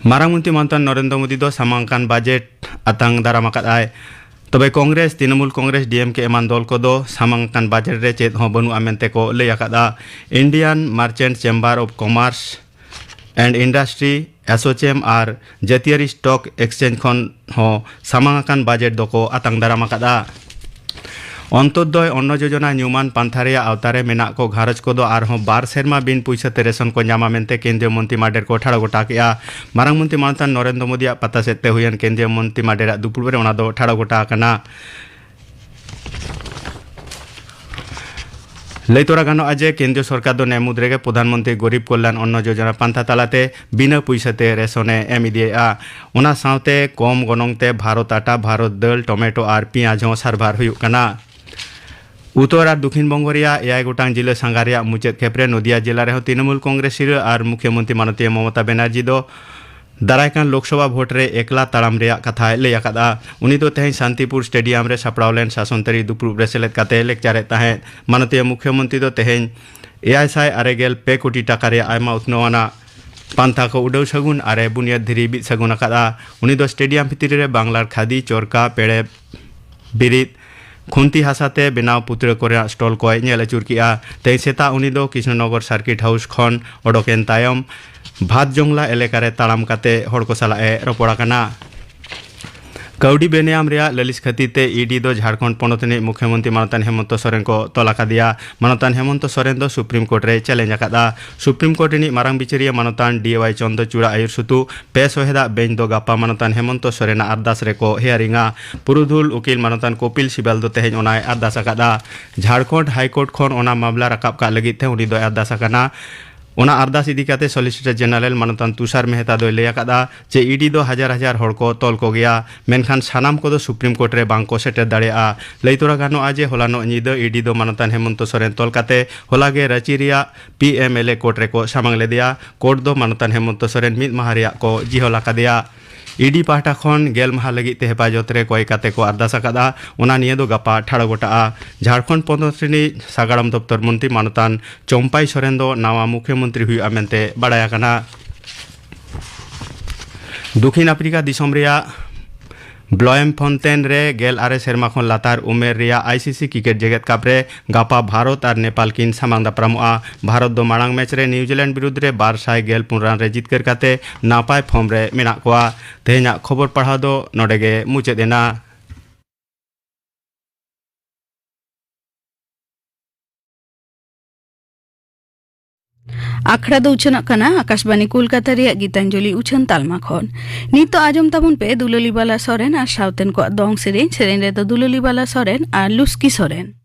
ᱢᱟᱨᱟᱝ ᱢᱚᱱᱛᱨᱤ ᱢᱟᱱᱚᱛᱟᱱ ᱱᱚᱨᱮᱱᱫᱨᱚ ᱢᱳᱫᱤ ᱫᱚ ᱥᱟᱢᱟᱝ ᱠᱟᱱ ᱵᱟᱡᱮᱴ ᱟᱛᱟᱝ ᱫᱟᱨᱟᱢ ᱟᱠᱟᱫᱼᱟᱭ᱾ ᱛᱚᱵᱮ ᱠᱚᱝᱜᱨᱮᱥ, ᱛᱨᱤᱱᱚᱢᱩᱞ ᱠᱚᱝᱜᱨᱮᱥ, ᱰᱤ ᱮᱢ ᱠᱮ ᱮᱢᱟᱱ ᱫᱚᱞ ᱠᱚᱫᱚ ᱥᱟᱢᱟᱝ ᱟᱠᱟᱱ ᱵᱟᱡᱮᱴ ᱨᱮ ᱪᱮᱫ ᱦᱚᱸ ᱵᱟᱹᱱᱩᱜᱼᱟ ᱢᱮᱱᱛᱮ ᱠᱚ ᱞᱟᱹᱭ ᱟᱠᱟᱫᱼᱟ᱾ Indian Merchant Chamber of Commerce and Industry, ᱮᱥᱳᱪᱮᱢ ᱟᱨ ᱡᱟᱹᱛᱤᱭᱟᱹᱨᱤ ᱥᱴᱚᱠ ᱮᱠᱥᱪᱮᱧᱡᱽ ᱠᱷᱚᱱ ᱦᱚᱸ ᱥᱟᱢᱟᱝ ᱟᱠᱟᱱ ᱵᱟᱡᱮᱴ ᱫᱚᱠᱚ ᱟᱛᱟᱝ ᱫᱟᱨᱟᱢ ᱟᱠᱟᱫᱼᱟ᱾ ᱚᱱᱛᱳᱫᱚᱭ ᱚᱱᱱᱚ ᱡᱳᱡᱚᱱᱟ ᱧᱩᱢᱟᱱ ᱯᱟᱱᱛᱷᱟ ᱨᱮᱭᱟᱜ ᱟᱣᱛᱟ ᱨᱮ ᱢᱮᱱᱟᱜ ᱠᱚ ᱜᱷᱟᱨᱚᱸᱡᱽ ᱠᱚᱫᱚ ᱟᱨᱦᱚᱸ ᱵᱟᱨ ᱥᱮᱨᱢᱟ ᱵᱤᱱ ᱯᱩᱭᱥᱟᱹ ᱛᱮ ᱨᱮᱥᱚᱱ ᱠᱚ ᱧᱟᱢᱟ ᱢᱮᱱᱛᱮ ᱠᱮᱱᱫᱨᱤᱭᱚ ᱢᱚᱱᱛᱨᱤ ᱢᱟᱰᱮᱨ ᱠᱚ ᱴᱷᱟᱲᱚ ᱜᱚᱴᱟ ᱠᱮᱫᱼᱟ᱾ ᱢᱟᱨᱟᱝ ᱢᱚᱱᱛᱨᱤ ᱢᱟᱱᱚᱛᱟᱱ ᱱᱚᱨᱮᱱᱫᱨᱚ ᱢᱳᱫᱤᱭᱟᱜ ᱯᱟᱛᱟ ᱥᱮᱫ ᱛᱮ ᱦᱩᱭᱮᱱ ᱠᱮᱱᱫᱨᱤᱭᱚ ᱢᱚᱱᱛᱨᱤ ᱢᱟᱰᱮᱨᱟᱜ ᱫᱩᱯᱲᱩᱵ ᱨᱮ ᱚᱱᱟ ᱫᱚ ᱴᱷᱟᱲᱚ ᱜᱚᱴᱟ ᱟᱠᱟᱱᱟ᱾ ᱞᱟᱹᱭ ᱛᱚᱨᱟ ᱜᱟᱱᱚᱜᱼᱟ ᱡᱮ ᱠᱮᱱᱫᱨᱤᱭᱚ ᱥᱚᱨᱠᱟᱨ ᱫᱚ ᱱᱮ ᱢᱩᱫᱽ ᱨᱮᱜᱮ ᱯᱨᱚᱫᱷᱟᱱ ᱢᱚᱱᱛᱨᱤ ᱜᱚᱨᱤᱵᱽ ᱠᱚᱞᱭᱟᱱ ᱚᱱᱱᱚ ᱡᱳᱡᱚᱱᱟ ᱯᱟᱱᱛᱷᱟ ᱛᱟᱞᱟᱛᱮ ᱵᱤᱱᱟᱹ ᱯᱩᱭᱥᱟᱹ ᱛᱮ ᱨᱮᱥᱚᱱᱮ ᱮᱢ ᱤᱫᱤᱭᱮᱫᱼᱟ᱾ ᱚᱱᱟ ᱥᱟᱶᱛᱮ ᱠᱚᱢ ᱜᱚᱱᱚᱝ ᱛᱮ ᱵᱷᱟᱨᱚᱛ ᱟᱴᱟ, ᱵᱷᱟᱨᱚᱛ ᱫᱟᱹᱞ, ᱴᱚᱢᱮᱴᱳ ᱟᱨ ᱯᱮᱸᱭᱟᱡᱽ ᱦᱚᱸ ᱥᱟᱨᱵᱷᱟᱨ ᱦᱩᱭᱩᱜ ᱠᱟᱱᱟ᱾ ᱩᱛᱛᱚᱨ ᱟᱨ ᱫᱚᱠᱷᱤᱱ ᱵᱚᱝᱜᱚ ᱨᱮᱭᱟᱜ ᱮᱭᱟᱭ ᱜᱚᱴᱟᱝ ᱡᱤᱞᱟᱹ ᱥᱟᱸᱜᱷᱟᱨ ᱨᱮᱭᱟᱜ ᱢᱩᱪᱟᱹᱫ ᱠᱷᱮᱯ ᱨᱮ ᱱᱚᱫᱤᱭᱟ ᱡᱮᱞᱟ ᱨᱮᱦᱚᱸ ᱛᱨᱤᱱᱚᱢᱩᱞ ᱠᱚᱝᱜᱨᱮᱥ ᱥᱤᱨᱟᱹ ᱟᱨ ᱢᱩᱠᱷᱭᱚᱢᱚᱱᱛᱨᱤ ᱢᱟᱱᱚᱛᱤᱭᱟᱹ ᱢᱚᱢᱚᱛᱟ ᱵᱮᱱᱟᱨᱡᱤ ᱫᱚ ᱫᱟᱨᱟᱭ ᱠᱟᱱ ᱞᱳᱠᱥᱚᱵᱷᱟ ᱵᱷᱳᱴ ᱨᱮ ᱮᱠᱞᱟ ᱛᱟᱲᱟᱢ ᱨᱮᱭᱟᱜ ᱠᱟᱛᱷᱟᱭ ᱞᱟᱹᱭ ᱟᱠᱟᱫᱼᱟ᱾ ᱩᱱᱤ ᱫᱚ ᱛᱮᱦᱮᱧ ᱥᱟᱱᱛᱤᱯᱩᱨ ᱥᱴᱮᱰᱤᱭᱟᱢ ᱨᱮ ᱥᱟᱯᱲᱟᱣ ᱞᱮᱱ ᱥᱟᱥᱚᱱ ᱛᱟᱹᱨᱤ ᱫᱩᱯᱲᱩᱵ ᱨᱮ ᱥᱮᱞᱮᱫ ᱠᱟᱛᱮ ᱞᱮᱠᱪᱟᱨᱮᱫ ᱛᱟᱦᱮᱸᱫ᱾ ᱢᱟᱱᱚᱛᱤᱭᱟᱹ ᱢᱩᱠᱷᱭᱚᱢᱚᱱᱛᱨᱤ ᱫᱚ ᱛᱮᱦᱮᱧ ᱮᱭᱟᱭ ᱥᱟᱭ ᱟᱨᱮ ᱜᱮᱞ ᱯᱮ ᱠᱳᱴᱤ ᱴᱟᱠᱟ ᱨᱮᱭᱟᱜ ᱟᱭᱢᱟ ᱩᱛᱱᱟᱹᱣ ᱟᱱᱟᱜ ᱯᱟᱱᱛᱷᱟ ᱠᱚ ᱩᱰᱟᱹᱣ ᱥᱟᱹᱜᱩᱱ ᱟᱨᱮ ᱵᱩᱱᱤᱭᱟᱹᱫ ᱫᱷᱤᱨᱤ ᱵᱤᱫ ᱥᱟᱹᱜᱩᱱ ᱟᱠᱟᱫᱼᱟ᱾ ᱩᱱᱤ ᱫᱚ ᱥᱴᱮᱰᱤᱭᱟᱢ ᱵᱷᱤᱛᱨᱤ ᱨᱮ ᱵᱟᱝᱞᱟᱨ ᱠᱷᱟᱫᱤ, ᱪᱚᱨᱠᱟ, ᱯᱮᱲᱮ ᱵᱤᱨᱤᱫ, ᱠᱷᱩᱱᱛᱤ ᱦᱟᱥᱟ ᱛᱮ ᱵᱮᱱᱟᱣ ᱯᱩᱛᱲᱟᱹ ᱠᱚᱨᱮᱱᱟᱜ ᱥᱴᱚᱞ ᱠᱚᱭ ᱧᱮᱞ ᱟᱹᱪᱩᱨ ᱠᱮᱜᱼᱟ᱾ ᱛᱮᱦᱮᱧ ᱥᱮᱛᱟᱜ ᱩᱱᱤ ᱫᱚ ᱠᱨᱤᱥᱱᱚᱱᱚᱜᱚᱨ ᱥᱟᱨᱠᱤᱴ ᱦᱟᱣᱩᱥ ᱠᱷᱚᱱ ᱚᱰᱚᱠᱮᱱ ᱛᱟᱭᱚᱢ ᱵᱷᱟᱛ ᱡᱚᱝᱞᱟ ᱮᱞᱟᱠᱟ ᱨᱮ ᱛᱟᱲᱟᱢ ᱠᱟᱛᱮ ᱦᱚᱲ ᱠᱚ ᱥᱟᱞᱟᱜ ᱮ ᱨᱚᱯᱚᱲ ᱟᱠᱟᱱᱟ᱾ ᱠᱟᱹᱣᱰᱤ ᱵᱮᱱᱮᱭᱟᱢ ᱨᱮᱭᱟᱜ ᱞᱟᱹᱞᱤᱥ ᱠᱷᱟᱹᱛᱤᱨ ᱛᱮ ᱤ ᱰᱤ ᱫᱚ ᱡᱷᱟᱲᱠᱷᱚᱸᱰ ᱯᱚᱱᱚᱛ ᱨᱤᱱᱤᱡ ᱢᱩᱠᱷᱭᱚᱢᱚᱱᱛᱨᱤ ᱢᱟᱱᱚᱛᱟᱱ ᱦᱮᱢᱚᱱᱛᱚ ᱥᱚᱨᱮᱱ ᱠᱚ ᱛᱚᱞ ᱟᱠᱟᱫᱮᱭᱟ᱾ ᱢᱟᱱᱚᱛᱟᱱ ᱦᱮᱢᱚᱱᱛᱚ ᱥᱚᱨᱮᱱ ᱫᱚ ᱥᱩᱯᱨᱤᱢ ᱠᱳᱨᱴ ᱨᱮᱭ ᱪᱮᱞᱮᱧᱡᱽ ᱟᱠᱟᱫᱼᱟ᱾ ᱥᱩᱯᱨᱤᱢ ᱠᱳᱨᱴ ᱨᱤᱱᱤᱡ ᱢᱟᱨᱟᱝ ᱵᱤᱪᱟᱹᱨᱤᱭᱟᱹ ᱢᱟᱱᱚᱛᱟᱱ ᱰᱤ ᱣᱟᱭ ᱪᱚᱱᱫᱨᱚᱪᱩᱲ ᱟᱹᱭᱩᱨ ᱥᱩᱛᱩᱜ ᱯᱮ ᱥᱚᱦᱮᱫᱟᱜ ᱵᱮᱧᱪ ᱫᱚ ᱜᱟᱯᱟ ᱢᱟᱱᱚᱛᱟᱱ ᱦᱮᱢᱚᱱᱛᱚ ᱥᱚᱨᱮᱱᱟᱜ ᱟᱨᱫᱟᱥ ᱨᱮᱠᱚ ᱦᱤᱭᱟᱨᱤᱝᱟ᱾ ᱯᱩᱨᱩᱫᱷᱩᱞ ᱩᱠᱤᱞ ᱢᱟᱱᱚᱛᱟᱱ ᱠᱚᱯᱤᱞ ᱥᱤᱵᱟᱞ ᱫᱚ ᱛᱮᱦᱮᱧ ᱚᱱᱟᱭ ᱟᱨᱫᱟᱥ ᱟᱠᱟᱫᱼᱟ᱾ ᱡᱷᱟᱲᱠᱷᱚᱸᱰ ᱦᱟᱭ ᱠᱳᱨᱴ ᱠᱷᱚᱱ ᱚᱱᱟ ᱢᱟᱢᱞᱟ ᱨᱟᱠᱟᱵ ᱠᱟᱜ ᱞᱟᱹᱜᱤᱫ ᱛᱮ ᱩᱱᱤ ᱫᱚᱭ ᱟᱨᱫᱟᱥ ᱟᱠᱟᱱᱟ᱾ ᱚᱱᱟ ᱟᱨᱫᱟᱥ ᱤᱫᱤ ᱠᱟᱛᱮ ᱥᱚᱞᱤᱥᱤᱴᱚᱨ ᱡᱮᱱᱟᱨᱮᱞ ᱢᱟᱱᱚᱛᱟᱱ ᱛᱩᱥᱟᱨ ᱢᱮᱦᱛᱟ ᱫᱚᱭ ᱞᱟᱹᱭ ᱟᱠᱟᱫᱼᱟ ᱡᱮ ᱤ ᱰᱤ ᱫᱚ ᱦᱟᱡᱟᱨ ᱦᱟᱡᱟᱨ ᱦᱚᱲ ᱠᱚ ᱛᱚᱞ ᱠᱚᱜᱮᱭᱟ, ᱢᱮᱱᱠᱷᱟᱱ ᱥᱟᱱᱟᱢ ᱠᱚᱫᱚ ᱥᱩᱯᱨᱤᱢ ᱠᱳᱨᱴ ᱨᱮ ᱵᱟᱝ ᱠᱚ ᱥᱮᱴᱮᱨ ᱫᱟᱲᱮᱭᱟᱜᱼᱟ᱾ ᱞᱟᱹᱭ ᱛᱚᱨᱟ ᱜᱟᱱᱚᱜᱼᱟ ᱡᱮ ᱦᱚᱞᱟᱱᱚᱜ ᱧᱤᱫᱟᱹ ᱤ ᱰᱤ ᱫᱚ ᱢᱟᱱᱚᱛᱟᱱ ᱦᱮᱢᱚᱱᱛᱚ ᱥᱚᱨᱮᱱ ᱛᱚᱞ ᱠᱟᱛᱮ ᱦᱚᱞᱟ ᱜᱮ ᱨᱟᱸᱪᱤ ᱨᱮᱭᱟᱜ P M L A court ᱨᱮᱠᱚ ᱥᱟᱢᱟᱝ ᱞᱮᱫᱮᱭᱟ᱾ ᱠᱳᱨᱴ ᱫᱚ ᱢᱟᱱᱚᱛᱟᱱ ᱦᱮᱢᱚᱱᱛᱚ ᱥᱚᱨᱮᱱ ᱢᱤᱫ ᱢᱟᱦᱟ ᱨᱮᱭᱟᱜ ᱠᱚ ᱡᱤᱦᱚᱞ ᱟᱠᱟᱫᱮᱭᱟ᱾ ᱤ ᱰᱤ ᱯᱟᱦᱴᱟ ᱠᱷᱚᱱ ᱜᱮᱞ ᱢᱟᱦᱟ ᱞᱟᱹᱜᱤᱫ ᱛᱮ ᱦᱮᱯᱟᱡᱚᱛ ᱨᱮ ᱠᱚᱭ ᱠᱟᱛᱮ ᱠᱚ ᱟᱨᱫᱟᱥ ᱟᱠᱟᱫᱼᱟ᱾ ᱚᱱᱟ ᱱᱤᱭᱟᱹ ᱫᱚ ᱜᱟᱯᱟ ᱴᱷᱟᱲᱚ ᱜᱚᱴᱟᱜᱼᱟ᱾ ᱡᱷᱟᱲᱠᱷᱚᱸᱰ ᱯᱚᱱᱚᱛ ᱨᱤᱱᱤᱡ ᱥᱟᱜᱟᱲᱚᱢ ᱫᱚᱯᱛᱚᱨ ᱢᱚᱱᱛᱨᱤ ᱢᱟᱱᱚᱛᱟᱱ ᱪᱚᱢᱯᱟᱭ ᱥᱚᱨᱮᱱ ᱫᱚ ᱱᱟᱣᱟ ᱢᱩᱠᱷᱭᱚᱢᱚᱱᱛᱨᱤ ᱦᱩᱭᱩᱜᱼᱟ ᱢᱮᱱᱛᱮ ᱵᱟᱲᱟᱭ ᱟᱠᱟᱱᱟ᱾ ᱫᱚᱠᱷᱤᱱ ᱟᱯᱷᱨᱤᱠᱟ ᱫᱤᱥᱚᱢ ᱨᱮᱭᱟᱜ ᱵᱞᱚᱭᱮᱢ ᱯᱷᱚᱱᱛᱮᱱ ᱨᱮ ᱜᱮᱞ ᱟᱨᱮ ᱥᱮᱨᱢᱟ ᱠᱷᱚᱱ ᱞᱟᱛᱟᱨ ᱩᱢᱮᱨ ᱨᱮᱭᱟᱜ ᱟᱭ ᱥᱤ ᱥᱤ ᱠᱨᱤᱠᱮᱴ ᱡᱮᱜᱮᱛ ᱠᱟᱯ ᱨᱮ ᱜᱟᱯᱟ ᱵᱷᱟᱨᱚᱛ ᱟᱨ ᱱᱮᱯᱟᱞ ᱠᱤᱱ ᱥᱟᱢᱟᱝ ᱫᱟᱯᱨᱟᱢᱚᱜᱼᱟ᱾ ᱵᱷᱟᱨᱚᱛ ᱫᱚ ᱢᱟᱲᱟᱝ ᱢᱮᱪ ᱨᱮ ᱱᱤᱣᱡᱤᱞᱮᱱᱰ ᱵᱤᱨᱩᱫᱽ ᱨᱮ ᱵᱟᱨ ᱥᱟᱭ ᱜᱮᱞ ᱯᱩᱱ ᱨᱟᱱ ᱨᱮ ᱡᱤᱛᱠᱟᱹᱨ ᱠᱟᱛᱮ ᱱᱟᱯᱟᱭ ᱯᱷᱚᱨᱢ ᱨᱮ ᱢᱮᱱᱟᱜ ᱠᱚᱣᱟ᱾ ᱛᱮᱦᱮᱧᱟᱜ ᱠᱷᱚᱵᱚᱨ ᱯᱟᱲᱦᱟᱣ ᱫᱚ ᱱᱚᱰᱮ ᱜᱮ ᱢᱩᱪᱟᱹᱫ ᱮᱱᱟ᱾ ᱟᱠᱷᱲᱟ ᱫᱚ ᱩᱪᱷᱟᱹᱱᱚᱜ ᱠᱟᱱᱟ ᱟᱠᱟᱥᱵᱟᱱᱤ ᱠᱳᱞᱠᱟᱛᱟ ᱨᱮᱭᱟᱜ ᱜᱤᱛᱟᱧᱡᱚᱞᱤ ᱩᱪᱷᱟᱹᱱ ᱛᱟᱞᱢᱟ ᱠᱷᱚᱱ᱾ ᱱᱤᱛᱚᱜ ᱟᱸᱡᱚᱢ ᱛᱟᱵᱚᱱ ᱯᱮ ᱫᱩᱞᱟᱹᱞᱤ ᱵᱟᱞᱟ ᱥᱚᱨᱮᱱ ᱟᱨ ᱥᱟᱶᱛᱮᱱ ᱠᱚᱣᱟᱜ ᱫᱚᱝ ᱥᱮᱨᱮᱧ᱾ ᱥᱮᱨᱮᱧ ᱨᱮᱫᱚ ᱫᱩᱞᱟᱹᱞᱤ ᱵᱟᱞᱟ ᱥᱚᱨᱮᱱ ᱟᱨ ᱞᱩᱥᱠᱤ ᱥᱚᱨᱮᱱ᱾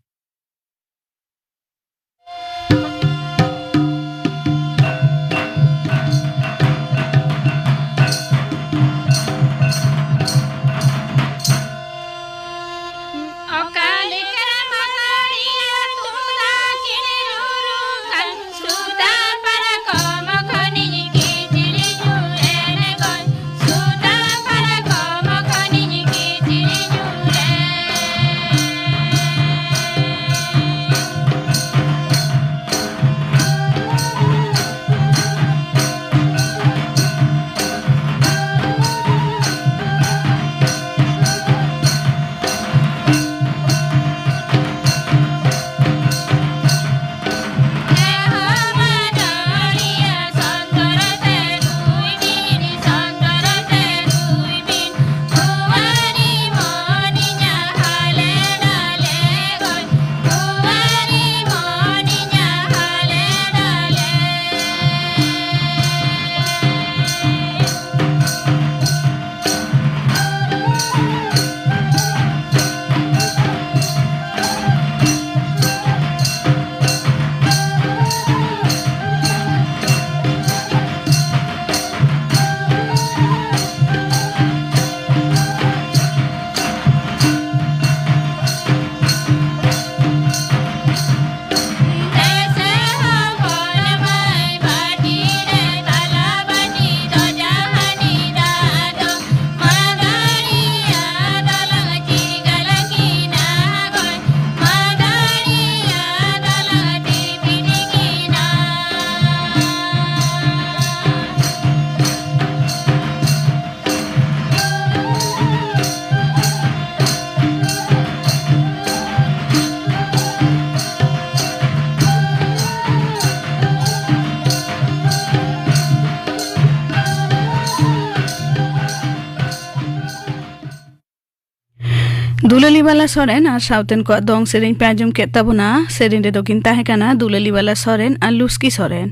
ᱫᱩᱞᱟᱹᱞᱤ ᱵᱟᱞᱟ ᱥᱚᱨᱮᱱ ᱟᱨ ᱥᱟᱶᱛᱮᱱ ᱠᱚᱣᱟᱜ ᱫᱚᱝ ᱥᱮᱨᱮᱧ ᱯᱮ ᱟᱸᱡᱚᱢ ᱠᱮᱫ ᱛᱟᱵᱚᱱᱟ᱾ ᱥᱮᱨᱮᱧ ᱨᱮᱫᱚ ᱠᱤᱱ ᱛᱟᱦᱮᱸ ᱠᱟᱱᱟ ᱫᱩᱞᱟᱹᱞᱤ ᱵᱟᱞᱟ ᱥᱚᱨᱮᱱ ᱟᱨ ᱞᱩᱥᱠᱤ ᱥᱚᱨᱮᱱ᱾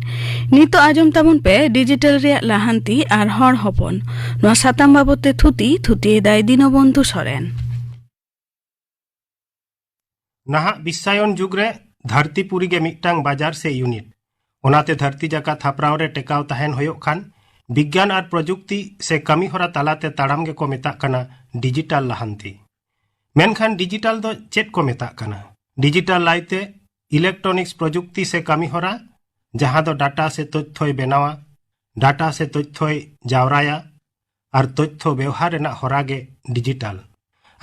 ᱱᱤᱛᱚᱜ ᱟᱸᱡᱚᱢ ᱛᱟᱵᱚᱱ ᱯᱮ ᱰᱤᱡᱤᱴᱟᱞ ᱨᱮᱭᱟᱜ ᱞᱟᱦᱟᱱᱛᱤ ᱟᱨ ᱦᱚᱲ ᱦᱚᱯᱚᱱ᱾ ᱱᱚᱣᱟ ᱥᱟᱛᱟᱢ ᱵᱟᱵᱚᱛ ᱛᱮ ᱛᱷᱩᱛᱤ, ᱛᱷᱩᱛᱤᱭᱮᱫᱟᱭ ᱫᱤᱱᱚᱵᱚᱱᱫᱷᱩ ᱥᱚᱨᱮᱱ᱾ ᱱᱟᱦᱟᱜ ᱵᱤᱥᱥᱟᱭᱚᱱ ᱡᱩᱜᱽ ᱨᱮ ᱫᱷᱟᱹᱨᱛᱤᱯᱩᱨᱤ ᱜᱮ ᱢᱤᱫᱴᱟᱝ ᱵᱟᱡᱟᱨ ᱥᱮ ᱤᱭᱩᱱᱤᱴ᱾ ᱚᱱᱟᱛᱮ ᱫᱷᱟᱹᱨᱛᱤ ᱡᱟᱠᱟᱛ ᱦᱟᱯᱲᱟᱣ ᱨᱮ ᱴᱮᱠᱟᱣ ᱛᱟᱦᱮᱱ ᱦᱩᱭᱩᱜ ᱠᱷᱟᱱ ᱵᱤᱜᱽᱜᱟᱱ ᱟᱨ ᱯᱨᱚᱡᱩᱠᱛᱤ ᱥᱮ ᱠᱟᱹᱢᱤᱦᱚᱨᱟ ᱛᱟᱞᱟᱛᱮ ᱛᱟᱲᱟᱢ ᱜᱮᱠᱚ ᱢᱮᱛᱟᱜ ᱠᱟᱱᱟ ᱰᱤᱡᱤᱴᱟᱞ ᱞᱟᱦᱟᱱᱛᱤ᱾ ᱢᱮᱱᱠᱷᱟᱱ ᱰᱤᱡᱤᱴᱟᱞ ᱫᱚ ᱪᱮᱫ ᱠᱚ ᱢᱮᱛᱟᱜ ᱠᱟᱱᱟ? ᱰᱤᱡᱤᱴᱟᱞ ᱞᱟᱹᱭᱛᱮ ᱤᱞᱮᱠᱴᱨᱚᱱᱤᱠᱥ ᱯᱨᱚᱡᱩᱠᱛᱤ ᱥᱮ ᱠᱟᱹᱢᱤᱦᱚᱨᱟ, ᱡᱟᱦᱟᱸ ᱫᱚ ᱰᱟᱴᱟ ᱥᱮ ᱛᱚᱛᱛᱷᱚᱭ ᱵᱮᱱᱟᱣᱟ, ᱰᱟᱴᱟ ᱥᱮ ᱛᱚᱛᱛᱷᱚᱭ ᱡᱟᱣᱨᱟᱭᱟ ᱟᱨ ᱛᱚᱛᱛᱷᱚ ᱵᱮᱣᱦᱟᱨ ᱨᱮᱱᱟᱜ ᱦᱚᱨᱟ ᱜᱮ ᱰᱤᱡᱤᱴᱟᱞ᱾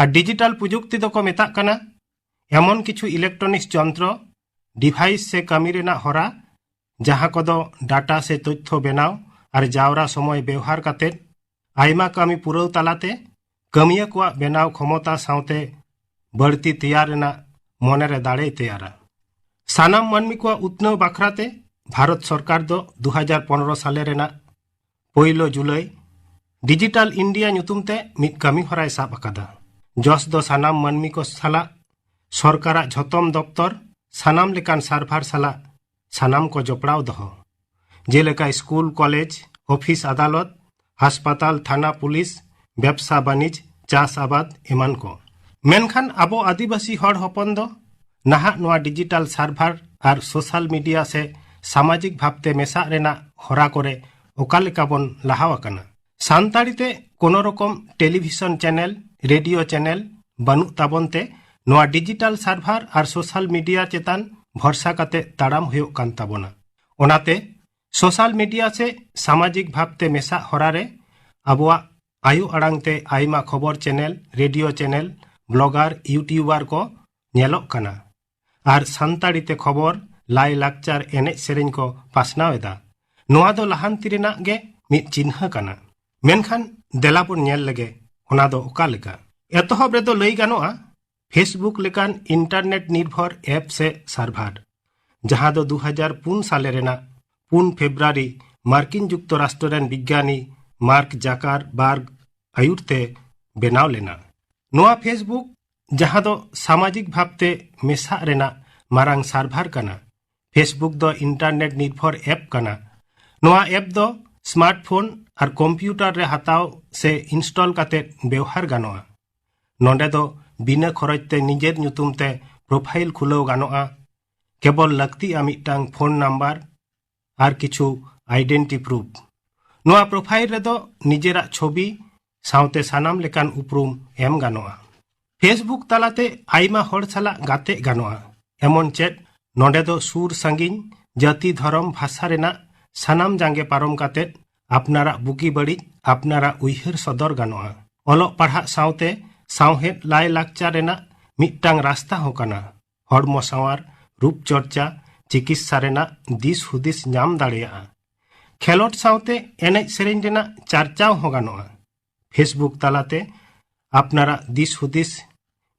ᱟᱨ ᱰᱤᱡᱤᱴᱟᱞ ᱯᱨᱚᱡᱩᱠᱛᱤ ᱫᱚᱠᱚ ᱢᱮᱛᱟᱜ ᱠᱟᱱᱟ ᱮᱢᱚᱱ ᱠᱤᱪᱷᱩ ᱤᱞᱮᱠᱴᱨᱚᱱᱤᱠᱥ ᱡᱚᱱᱛᱨᱚ, ᱰᱤᱵᱷᱟᱭᱤᱥ ᱥᱮ ᱠᱟᱹᱢᱤ ᱨᱮᱱᱟᱜ ᱦᱚᱨᱟ, ᱡᱟᱦᱟᱸ ᱠᱚᱫᱚ ᱰᱟᱴᱟ ᱥᱮ ᱛᱚᱛᱛᱷᱚ ᱵᱮᱱᱟᱣ ᱟᱨ ᱡᱟᱣᱨᱟ ᱥᱚᱢᱚᱭ ᱵᱮᱣᱦᱟᱨ ᱠᱟᱛᱮ ᱟᱭᱢᱟ ᱠᱟᱹᱢᱤ ᱯᱩᱨᱟᱹᱣ ᱛᱟᱞᱟᱛᱮ ᱠᱟᱹᱢᱤᱭᱟᱹ ᱠᱚᱣᱟᱜ ᱵᱮᱱᱟᱣ ᱠᱷᱚᱢᱚᱛᱟ ᱥᱟᱶᱛᱮ ᱵᱟᱹᱲᱛᱤ ᱛᱮᱭᱟᱨ ᱨᱮᱱᱟᱜ ᱢᱚᱱᱮᱨᱮ ᱫᱟᱲᱮᱭ ᱛᱮᱭᱟᱨᱟ᱾ ᱥᱟᱱᱟᱢ ᱢᱟᱹᱱᱢᱤ ᱠᱚᱣᱟᱜ ᱩᱛᱱᱟᱹᱣ ᱵᱟᱠᱷᱨᱟᱛᱮ ᱵᱷᱟᱨᱚᱛ ᱥᱚᱨᱠᱟᱨ ᱫᱚ ᱫᱩ ᱦᱟᱡᱟᱨ ᱯᱚᱱᱨᱚ ᱥᱟᱞᱮ ᱨᱮᱱᱟᱜ ᱯᱳᱭᱞᱳ ᱡᱩᱞᱟᱭ ᱰᱤᱡᱤᱴᱟᱞ ᱤᱱᱰᱤᱭᱟ ᱧᱩᱛᱩᱢ ᱛᱮ ᱢᱤᱫ ᱠᱟᱹᱢᱤ ᱦᱚᱨᱟᱭ ᱥᱟᱵ ᱟᱠᱟᱫᱟ᱾ ᱡᱚᱥ ᱫᱚ ᱥᱟᱱᱟᱢ ᱢᱟᱹᱱᱢᱤ ᱠᱚ ᱥᱟᱞᱟᱜ ᱥᱚᱨᱠᱟᱨᱟᱜ ᱡᱷᱚᱛᱚᱢ ᱫᱚᱯᱛᱚᱨ, ᱥᱟᱱᱟᱢ ᱞᱮᱠᱟᱱ ᱥᱟᱨᱵᱷᱟᱨ ᱥᱟᱞᱟᱜ ᱥᱟᱱᱟᱢ ᱠᱚ ᱡᱚᱯᱲᱟᱣ ᱫᱚᱦᱚ, ᱡᱮᱞᱮᱠᱟ ᱥᱠᱩᱞ, ᱠᱚᱞᱮᱡᱽ, ᱚᱯᱷᱤᱥ, ᱟᱫᱟᱞᱚᱛ, ᱦᱟᱥᱯᱟᱛᱟᱞ, ᱛᱷᱟᱱᱟ, ᱯᱩᱞᱤᱥ, ᱵᱮᱵᱥᱟ ᱵᱟᱹᱱᱤᱡᱽ, ᱪᱟᱥ ᱟᱵᱟᱫ ᱮᱢᱟᱱ ᱠᱚ᱾ ᱢᱮᱱᱠᱷᱟᱱ ᱟᱵᱚ ᱟᱹᱫᱤᱵᱟᱹᱥᱤ ᱦᱚᱲ ᱦᱚᱯᱚᱱ ᱫᱚ ᱱᱟᱦᱟᱜ ᱱᱚᱣᱟ ᱰᱤᱡᱤᱴᱟᱞ ᱥᱟᱨᱵᱷᱟᱨ ᱟᱨ ᱥᱳᱥᱟᱞ ᱢᱤᱰᱤᱭᱟ ᱥᱮ ᱥᱟᱢᱟᱡᱤᱠ ᱵᱷᱟᱵᱛᱮ ᱢᱮᱥᱟᱜ ᱨᱮᱱᱟᱜ ᱦᱚᱨᱟ ᱠᱚᱨᱮ ᱚᱠᱟ ᱞᱮᱠᱟ ᱵᱚᱱ ᱞᱟᱦᱟᱣ ᱟᱠᱟᱱᱟ? ᱥᱟᱱᱛᱟᱲᱤ ᱛᱮ ᱠᱳᱱᱳ ᱨᱚᱠᱚᱢ ᱴᱮᱞᱤᱵᱷᱤᱥᱚᱱ ᱪᱮᱱᱮᱞ, ᱨᱮᱰᱤᱭᱳ ᱪᱮᱱᱮᱞ ᱵᱟᱹᱱᱩᱜ ᱛᱟᱵᱚᱱ ᱛᱮ ᱱᱚᱣᱟ ᱰᱤᱡᱤᱴᱟᱞ ᱥᱟᱨᱵᱷᱟᱨ ᱟᱨ ᱥᱳᱥᱟᱞ ᱢᱤᱰᱤᱭᱟ ᱪᱮᱛᱟᱱ ᱵᱷᱚᱨᱥᱟ ᱠᱟᱛᱮ ᱛᱟᱲᱟᱢ ᱦᱩᱭᱩᱜ ᱠᱟᱱ ᱛᱟᱵᱚᱱᱟ᱾ ᱚᱱᱟᱛᱮ ᱥᱳᱥᱟᱞ ᱢᱤᱰᱤᱭᱟ ᱥᱮ ᱥᱟᱢᱟᱡᱤᱠ ᱵᱷᱟᱵᱛᱮ ᱢᱮᱥᱟᱜ ᱦᱚᱨᱟ ᱨᱮ ᱟᱵᱚᱣᱟᱜ ᱟᱭᱳ ᱟᱲᱟᱝ ᱛᱮ ᱟᱭᱢᱟ ᱠᱷᱚᱵᱚᱨ channel, radio channel, blogger, youtuber ᱠᱚ ᱧᱮᱞᱚᱜ ᱠᱟᱱᱟ᱾ ᱟᱨ ᱥᱟᱱᱛᱟᱲᱤ ᱛᱮ ᱠᱷᱚᱵᱚᱨ, ᱞᱟᱭ ᱞᱟᱠᱪᱟᱨ, ᱮᱱᱮᱡ ᱥᱮᱨᱮᱧ ᱠᱚ ᱯᱟᱥᱱᱟᱣ ᱮᱫᱟ᱾ ᱱᱚᱣᱟ ᱫᱚ ᱞᱟᱦᱟᱱᱛᱤ ᱨᱮᱱᱟᱜ ᱜᱮ ᱢᱤᱫ ᱪᱤᱱᱦᱟᱹ ᱠᱟᱱᱟ᱾ ᱢᱮᱱᱠᱷᱟᱱ ᱫᱮᱞᱟ ᱵᱚᱱ ᱧᱮᱞ ᱞᱮᱜᱮ, ᱚᱱᱟ ᱫᱚ ᱚᱠᱟ ᱞᱮᱠᱟ? ᱮᱛᱚᱦᱚᱵ ᱨᱮᱫᱚ ᱞᱟᱹᱭ ᱜᱟᱱᱚᱜᱼᱟ, Facebook ᱞᱮᱠᱟᱱ ᱤᱱᱴᱟᱨᱱᱮᱴ ᱱᱤᱨᱵᱷᱚᱨ ᱮᱯ ᱥᱮ ᱥᱟᱨᱵᱷᱟᱨ, ᱡᱟᱦᱟᱸ ᱫᱚ ᱫᱩ ᱦᱟᱡᱟᱨ ᱯᱩᱱ ᱥᱟᱞᱮ ᱨᱮᱱᱟᱜ ᱯᱩᱱ ᱯᱷᱮᱵᱨᱩᱣᱟᱨᱤ ᱢᱟᱨᱠᱤᱱ ᱡᱩᱠᱛᱚᱨᱟᱥᱴᱨᱚ ᱨᱮᱱ ᱵᱤᱜᱽᱜᱟᱱᱤ ᱢᱟᱨᱠ ᱡᱟᱠᱟᱨᱵᱟᱨᱜ ᱟᱹᱭᱩᱨ ᱛᱮ ᱵᱮᱱᱟᱣ ᱞᱮᱱᱟ᱾ ᱱᱚᱣᱟ Facebook ᱡᱟᱦᱟᱸ ᱫᱚ ᱥᱟᱢᱟᱡᱤᱠ ᱵᱷᱟᱵᱽᱛᱮ ᱢᱮᱥᱟᱜ ᱨᱮᱱᱟᱜ ᱢᱟᱨᱟᱝ ᱥᱟᱨᱵᱷᱟᱨ ᱠᱟᱱᱟ᱾ Facebook ᱫᱚ ᱤᱱᱴᱟᱨᱱᱮᱴ ᱱᱤᱨᱵᱷᱚᱨ ᱮᱯ ᱠᱟᱱᱟ᱾ ᱱᱚᱣᱟ ᱮᱯ ᱫᱚ ᱥᱢᱟᱨᱴᱯᱷᱳᱱ ᱟᱨ ᱠᱚᱢᱯᱤᱭᱩᱴᱟᱨ ᱨᱮ ᱦᱟᱛᱟᱣ ᱥᱮ ᱤᱱᱥᱴᱚᱞ ᱠᱟᱛᱮ ᱵᱮᱣᱦᱟᱨ ᱜᱟᱱᱚᱜᱼᱟ᱾ ᱱᱚᱰᱮ ᱫᱚ ᱵᱤᱱᱟᱹ ᱠᱷᱚᱨᱚᱪ ᱛᱮ ᱱᱤᱡᱮᱨ ᱧᱩᱛᱩᱢ ᱛᱮ ᱯᱨᱚᱯᱷᱟᱭᱤᱞ ᱠᱷᱩᱞᱟᱹᱣ ᱜᱟᱱᱚᱜᱼᱟ᱾ ᱠᱮᱵᱚᱞ ᱞᱟᱹᱠᱛᱤᱜᱼᱟ ᱢᱤᱫᱴᱟᱝ ᱯᱷᱳᱱ ᱱᱟᱢᱵᱟᱨ ᱟᱨ ᱠᱤᱪᱷᱩ ᱟᱭᱰᱮᱱᱴᱤ ᱯᱨᱩᱯᱷ᱾ ᱱᱚᱣᱟ ᱯᱨᱚᱯᱷᱟᱭᱤᱞ ᱨᱮᱫᱚ ᱱᱤᱡᱮᱨᱟᱜ ᱪᱷᱚᱵᱤ ᱥᱟᱶᱛᱮ ᱥᱟᱱᱟᱢ ᱞᱮᱠᱟᱱ ᱩᱯᱨᱩᱢ ᱮᱢ ᱜᱟᱱᱚᱜᱼᱟ᱾ Facebook ᱛᱟᱞᱟᱛᱮ ᱟᱭᱢᱟ ᱦᱚᱲ ᱥᱟᱞᱟᱜ ᱜᱟᱛᱮᱜ ᱜᱟᱱᱚᱜᱼᱟ᱾ ᱮᱢᱚᱱ ᱪᱮᱫ ᱱᱚᱰᱮ ᱫᱚ ᱥᱩᱨ ᱥᱟᱺᱜᱤᱧ, ᱡᱟᱹᱛᱤ, ᱫᱷᱚᱨᱚᱢ, ᱵᱷᱟᱥᱟ ᱨᱮᱱᱟᱜ ᱥᱟᱱᱟᱢ ᱡᱟᱸᱜᱮ ᱯᱟᱨᱚᱢ ᱠᱟᱛᱮ ᱟᱯᱱᱟᱨᱟᱜ ᱵᱩᱜᱤ ᱵᱟᱹᱲᱤᱡ, ᱟᱯᱱᱟᱨᱟᱜ ᱩᱭᱦᱟᱹᱨ ᱥᱚᱫᱚᱨ ᱜᱟᱱᱚᱜᱼᱟ᱾ ᱚᱞᱚᱜ ᱯᱟᱲᱦᱟᱜ ᱥᱟᱶᱛᱮ ᱥᱟᱶᱦᱮᱫ ᱞᱟᱭ ᱞᱟᱠᱪᱟᱨ ᱨᱮᱱᱟᱜ ᱢᱤᱫᱴᱟᱝ ᱨᱟᱥᱛᱟ ᱦᱚᱸ ᱠᱟᱱᱟ᱾ ᱦᱚᱲᱢᱚ ᱥᱟᱶᱟᱨ, ᱨᱩᱯ ᱪᱚᱨᱪᱟ, ᱪᱤᱠᱤᱛᱥᱟ ᱨᱮᱱᱟᱜ ᱫᱤᱥ ᱦᱩᱫᱤᱥ ᱧᱟᱢ ᱫᱟᱲᱮᱭᱟᱜᱼᱟ᱾ ᱠᱷᱮᱞᱳᱰ ᱥᱟᱶᱛᱮ ᱮᱱᱮᱡ ᱥᱮᱨᱮᱧ ᱨᱮᱱᱟᱜ ᱪᱟᱨᱪᱟᱣ ᱦᱚᱸ ᱜᱟᱱᱚᱜᱼᱟ᱾ Facebook ᱛᱟᱞᱟᱛᱮ ᱟᱯᱱᱟᱨᱟᱜ ᱫᱤᱥ ᱦᱩᱫᱤᱥ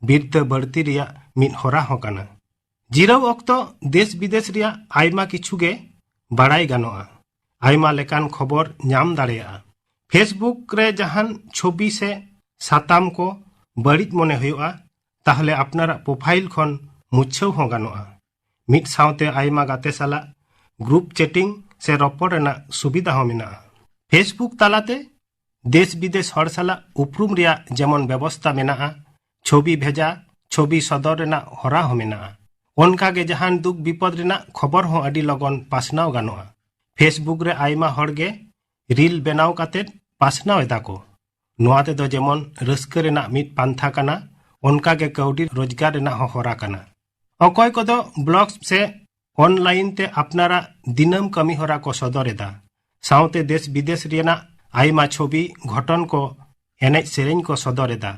ᱵᱤᱨᱫᱟᱹ ᱵᱟᱹᱲᱛᱤ ᱨᱮᱭᱟᱜ ᱢᱤᱫ ᱦᱚᱨᱟ ᱦᱚᱸ ᱠᱟᱱᱟ᱾ ᱡᱤᱨᱟᱹᱣ ᱚᱠᱛᱚ ᱫᱮᱥ ᱵᱤᱫᱮᱥ ᱨᱮᱭᱟᱜ ᱟᱭᱢᱟ ᱠᱤᱪᱷᱩ ᱜᱮ ᱵᱟᱲᱟᱭ ᱜᱟᱱᱚᱜᱼᱟ᱾ ᱟᱭᱢᱟ ᱞᱮᱠᱟᱱ ᱠᱷᱚᱵᱚᱨ ᱧᱟᱢ ᱫᱟᱲᱮᱭᱟᱜᱼᱟ᱾ Facebook ᱨᱮ ᱡᱟᱦᱟᱱ ᱪᱷᱚᱵᱤ ᱥᱮ ᱥᱟᱛᱟᱢ ᱠᱚ ᱵᱟᱹᱲᱤᱡ ᱢᱚᱱᱮ ᱦᱩᱭᱩᱜᱼᱟ, ᱛᱟᱦᱞᱮ ᱟᱯᱱᱟᱨᱟᱜ ᱯᱨᱚᱯᱷᱟᱭᱤᱞ ᱠᱷᱚᱱ ᱢᱩᱪᱷᱟᱹᱣ ᱦᱚᱸ ᱜᱟᱱᱚᱜᱼᱟ᱾ ᱢᱤᱫ ᱥᱟᱶᱛᱮ ᱟᱭᱢᱟ ᱜᱟᱛᱮ ᱥᱟᱞᱟᱜ ᱜᱨᱩᱯ ᱪᱮᱴᱤᱝ ᱥᱮ ᱨᱚᱯᱚᱲ ᱨᱮᱱᱟᱜ ᱥᱩᱵᱤᱫᱷᱟ ᱦᱚᱸ ᱢᱮᱱᱟᱜᱼᱟ᱾ Facebook ᱛᱟᱞᱟᱛᱮ ᱫᱮᱥ ᱵᱤᱫᱮᱥ ᱦᱚᱲ ᱥᱟᱞᱟᱜ ᱩᱯᱨᱩᱢ ᱨᱮᱭᱟᱜ ᱡᱮᱢᱚᱱ ᱵᱮᱵᱚᱥᱛᱟ ᱢᱮᱱᱟᱜᱼᱟ, ᱪᱷᱚᱵᱤ ᱵᱷᱮᱡᱟ, ᱪᱷᱚᱵᱤ ᱥᱚᱫᱚᱨ ᱨᱮᱱᱟᱜ ᱦᱚᱨᱟ ᱦᱚᱸ ᱢᱮᱱᱟᱜᱼᱟ᱾ ᱚᱱᱠᱟ ᱜᱮ ᱡᱟᱦᱟᱱ ᱫᱩᱠ ᱵᱤᱯᱚᱫ ᱨᱮᱱᱟᱜ ᱠᱷᱚᱵᱚᱨ ᱦᱚᱸ ᱟᱹᱰᱤ ᱞᱚᱜᱚᱱ ᱯᱟᱥᱱᱟᱣ ᱜᱟᱱᱚᱜᱼᱟ᱾ Facebook ᱨᱮ ᱟᱭᱢᱟ ᱦᱚᱲ ᱜᱮ ᱨᱤᱞ ᱵᱮᱱᱟᱣ ᱠᱟᱛᱮ ᱯᱟᱥᱱᱟᱣ ᱮᱫᱟ ᱠᱚ᱾ ᱱᱚᱣᱟ ᱛᱮᱫᱚ ᱡᱮᱢᱚᱱ ᱨᱟᱹᱥᱠᱟᱹ ᱨᱮᱱᱟᱜ ᱢᱤᱫ ᱯᱟᱱᱛᱷᱟ ᱠᱟᱱᱟ, ᱚᱱᱠᱟ ᱜᱮ ᱠᱟᱹᱣᱰᱤ ᱨᱳᱡᱽᱜᱟᱨ ᱨᱮᱱᱟᱜ ᱦᱚᱸ ᱦᱚᱨᱟ ᱠᱟᱱᱟ᱾ ᱚᱠᱚᱭ ᱠᱚᱫᱚ ᱵᱞᱚᱜ ᱥᱮ ᱚᱱᱞᱟᱭᱤᱱ ᱛᱮ ᱟᱯᱱᱟᱨᱟᱜ ᱫᱤᱱᱟᱹᱢ ᱠᱟᱹᱢᱤ ᱦᱚᱨᱟ ᱠᱚ ᱥᱚᱫᱚᱨ ᱮᱫᱟ᱾ ᱥᱟᱶᱛᱮ ᱫᱮᱥ ᱵᱤᱫᱮᱥ ᱨᱮᱱᱟᱜ ᱟᱭᱢᱟ ᱪᱷᱚᱵᱤ, ᱜᱷᱚᱴᱚᱱ ᱠᱚ, ᱮᱱᱮᱡ ᱥᱮᱨᱮᱧ ᱠᱚ ᱥᱚᱫᱚᱨ ᱮᱫᱟ᱾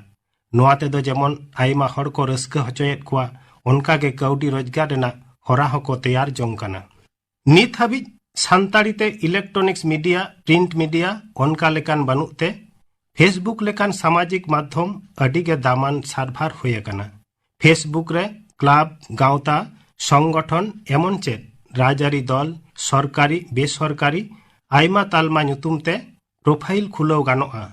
ᱱᱚᱣᱟ ᱛᱮᱫᱚ ᱡᱮᱢᱚᱱ ᱟᱭᱢᱟ ᱦᱚᱲ ᱠᱚ ᱨᱟᱹᱥᱠᱟᱹ ᱦᱚᱪᱚᱭᱮᱫ ᱠᱚᱣᱟ, ᱚᱱᱠᱟ ᱜᱮ ᱠᱟᱹᱣᱰᱤ ᱨᱳᱡᱽᱜᱟᱨ ᱨᱮᱱᱟᱜ ᱦᱚᱨᱟ ᱦᱚᱸᱠᱚ ᱛᱮᱭᱟᱨ ᱡᱚᱝ ᱠᱟᱱᱟ᱾ ᱱᱤᱛ ᱦᱟᱹᱵᱤᱡ ᱥᱟᱱᱛᱟᱲᱤ ᱛᱮ ᱤᱞᱮᱠᱴᱨᱚᱱᱤᱠᱥ ᱢᱤᱰᱤᱭᱟ, ᱯᱨᱤᱱᱴ ᱢᱤᱰᱤᱭᱟ, ᱚᱱᱠᱟ ᱞᱮᱠᱟᱱ ᱵᱟᱹᱱᱩᱜ ᱛᱮ, Facebook ᱞᱮᱠᱟᱱ ᱥᱟᱢᱟᱡᱤᱠ ᱢᱟᱫᱽᱫᱷᱚᱢ ᱟᱹᱰᱤ ᱜᱮ ᱫᱟᱢᱟᱱ ᱥᱟᱨᱵᱷᱟᱨ ᱦᱩᱭ ᱟᱠᱟᱱᱟ᱾ Facebook ᱨᱮ ᱠᱞᱟᱵᱽ, ᱜᱟᱶᱛᱟ, ᱥᱚᱝᱜᱚᱴᱷᱚᱱ, ᱮᱢᱚᱱ ᱪᱮᱫ ᱨᱟᱡᱽᱟᱹᱨᱤ ᱫᱚᱞ, ᱥᱚᱨᱠᱟᱨᱤ, ᱵᱮᱥᱚᱨᱠᱟᱨᱤ ᱟᱭᱢᱟ ᱛᱟᱞᱢᱟ ᱧᱩᱛᱩᱢ ᱛᱮ ᱯᱨᱚᱯᱷᱟᱭᱤᱞ ᱠᱷᱩᱞᱟᱹᱣ ᱜᱟᱱᱚᱜᱼᱟ,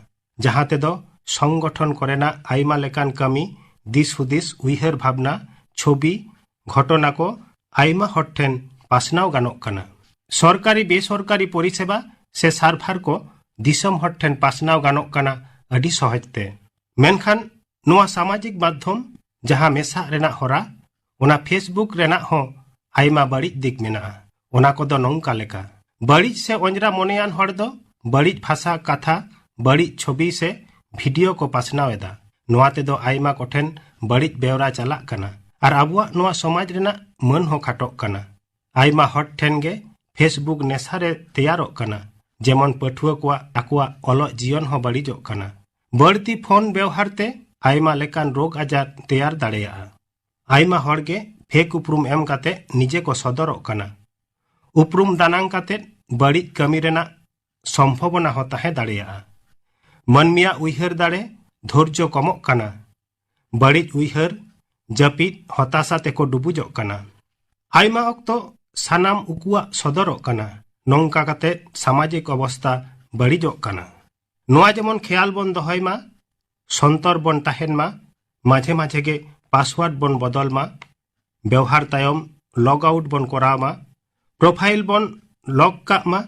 ᱡᱟᱦᱟᱸ ᱛᱮᱫᱚ ᱥᱚᱝᱜᱚᱴᱷᱚᱱ ᱠᱚᱨᱮᱱᱟᱜ ᱟᱭᱢᱟ ᱞᱮᱠᱟᱱ ᱠᱟᱹᱢᱤ ᱫᱤᱥ ᱦᱩᱫᱤᱥ, ᱩᱭᱦᱟᱹᱨ ᱵᱷᱟᱵᱽᱱᱟ, ᱪᱷᱚᱵᱤ, ᱜᱷᱚᱴᱚᱱᱟ ᱠᱚ ᱟᱭᱢᱟ ᱦᱚᱲ ᱴᱷᱮᱱ ᱯᱟᱥᱱᱟᱣ ᱜᱟᱱᱚᱜ ᱠᱟᱱᱟ᱾ ᱥᱚᱨᱠᱟᱨᱤ ᱵᱮᱥᱚᱨᱠᱟᱨᱤ ᱯᱚᱨᱤᱥᱮᱵᱟ ᱥᱮ ᱥᱟᱨᱵᱷᱟᱨ ᱠᱚ ᱫᱤᱥᱚᱢ ᱦᱚᱲ ᱴᱷᱮᱱ ᱯᱟᱥᱱᱟᱣ ᱜᱟᱱᱚᱜ ᱠᱟᱱᱟ ᱟᱹᱰᱤ ᱥᱚᱦᱚᱡ ᱛᱮ᱾ ᱢᱮᱱᱠᱷᱟᱱ ᱱᱚᱣᱟ ᱥᱟᱢᱟᱡᱤᱠ ᱢᱟᱫᱽᱫᱷᱚᱢ ᱡᱟᱦᱟᱸ ᱢᱮᱥᱟᱜ ᱨᱮᱱᱟᱜ ᱦᱚᱨᱟ, ᱚᱱᱟ Facebook ᱨᱮᱱᱟᱜ ᱦᱚᱸ ᱟᱭᱢᱟ ᱵᱟᱹᱲᱤᱡ ᱫᱤᱠ ᱢᱮᱱᱟᱜᱼᱟ᱾ ᱚᱱᱟ ᱠᱚᱫᱚ ᱱᱚᱝᱠᱟ ᱞᱮᱠᱟ: ᱵᱟᱹᱲᱤᱡ ᱥᱮ ᱚᱸᱡᱽᱨᱟ ᱢᱚᱱᱮᱭᱟᱱ ᱦᱚᱲ ᱫᱚ ᱵᱟᱹᱲᱤᱡ ᱵᱷᱟᱥᱟ, ᱠᱟᱛᱷᱟ, ᱵᱟᱹᱲᱤᱡ ᱪᱷᱚᱵᱤ ᱥᱮ ᱵᱷᱤᱰᱤᱭᱳ ᱠᱚ ᱯᱟᱥᱱᱟᱣ ᱮᱫᱟ᱾ ᱱᱚᱣᱟ ᱛᱮᱫᱚ ᱟᱭᱢᱟ ᱠᱚᱴᱷᱮᱱ ᱵᱟᱹᱲᱤᱡ ᱵᱮᱣᱨᱟ ᱪᱟᱞᱟᱜ ᱠᱟᱱᱟ ᱟᱨ ᱟᱵᱚᱣᱟᱜ ᱱᱚᱣᱟ ᱥᱚᱢᱟᱡᱽ ᱨᱮᱱᱟᱜ ᱢᱟᱹᱱ ᱦᱚᱸ ᱠᱷᱟᱴᱚᱜ ᱠᱟᱱᱟ᱾ ᱟᱭᱢᱟ ᱦᱚᱲ ᱴᱷᱮᱱ ᱜᱮ Facebook ᱱᱮᱥᱟ ᱨᱮ ᱛᱮᱭᱟᱨᱚᱜ ᱠᱟᱱᱟ, ᱡᱮᱢᱚᱱ ᱯᱟᱹᱴᱷᱩᱣᱟᱹ ᱠᱚᱣᱟᱜ ᱟᱠᱚᱣᱟᱜ ᱚᱞᱚᱜ ᱡᱤᱭᱚᱱ ᱦᱚᱸ ᱵᱟᱹᱲᱤᱡᱚᱜ ᱠᱟᱱᱟ᱾ ᱵᱟᱹᱲᱛᱤ ᱯᱷᱳᱱ ᱵᱮᱣᱦᱟᱨ ᱛᱮ ᱟᱭᱢᱟ ᱞᱮᱠᱟᱱ ᱨᱳᱜᱽ ᱟᱡᱟᱨ ᱛᱮᱭᱟᱨ ᱫᱟᱲᱮᱭᱟᱜᱼᱟ᱾ ᱟᱭᱢᱟ ᱦᱚᱲ ᱜᱮ ᱯᱷᱮᱠ ᱩᱯᱨᱩᱢ ᱮᱢ ᱠᱟᱛᱮ ᱱᱤᱡᱮ ᱠᱚ ᱥᱚᱫᱚᱨᱚᱜ ᱠᱟᱱᱟ᱾ ᱩᱯᱨᱩᱢ ᱫᱟᱱᱟᱝ ᱠᱟᱛᱮ ᱵᱟᱹᱲᱤᱡ ᱠᱟᱹᱢᱤ ᱨᱮᱱᱟᱜ ᱥᱚᱢᱵᱷᱚᱵᱚᱱᱟ ᱦᱚᱸ ᱛᱟᱦᱮᱸ ᱫᱟᱲᱮᱭᱟᱜᱼᱟ᱾ ᱢᱟᱹᱱᱢᱤᱭᱟᱜ ᱩᱭᱦᱟᱹᱨ ᱫᱟᱲᱮ, ᱫᱷᱳᱨᱡᱚ ᱠᱚᱢᱚᱜ ᱠᱟᱱᱟ᱾ ᱵᱟᱹᱲᱤᱡ ᱩᱭᱦᱟᱹᱨ, ᱡᱟᱹᱯᱤᱫ, ᱦᱚᱛᱟᱥᱟ ᱛᱮᱠᱚ ᱰᱩᱵᱩᱡᱚᱜ ᱠᱟᱱᱟ᱾ ᱟᱭᱢᱟ ᱚᱠᱛᱚ ᱥᱟᱱᱟᱢ ᱩᱠᱩᱣᱟᱜ ᱥᱚᱫᱚᱨᱚᱜ ᱠᱟᱱᱟ᱾ ᱱᱚᱝᱠᱟ ᱠᱟᱛᱮ ᱥᱟᱢᱟᱡᱤᱠ ᱚᱵᱚᱥᱛᱟ ᱵᱟᱹᱲᱤᱡᱚᱜ ᱠᱟᱱᱟ᱾ ᱱᱚᱣᱟ ᱡᱮᱢᱚᱱ ᱠᱷᱮᱭᱟᱞ ᱵᱚᱱ ᱫᱚᱦᱚᱭ ᱢᱟ, ᱥᱚᱱᱛᱚᱨ ᱵᱚᱱ ᱛᱟᱦᱮᱱ ᱢᱟ, ᱢᱟᱡᱷᱮ ᱢᱟᱡᱷᱮ ᱜᱮ ᱯᱟᱥᱣᱟᱨᱰ ᱵᱚᱱ ᱵᱚᱫᱚᱞ ᱢᱟ, ᱵᱮᱣᱦᱟᱨ ᱛᱟᱭᱚᱢ ᱞᱚᱜ ᱟᱣᱩᱴ ᱵᱚᱱ ᱠᱚᱨᱟᱣ ᱢᱟ, ᱯᱨᱚᱯᱷᱟᱭᱤᱞ ᱵᱚᱱ ᱞᱚᱠ ᱠᱟᱜ ᱢᱟ,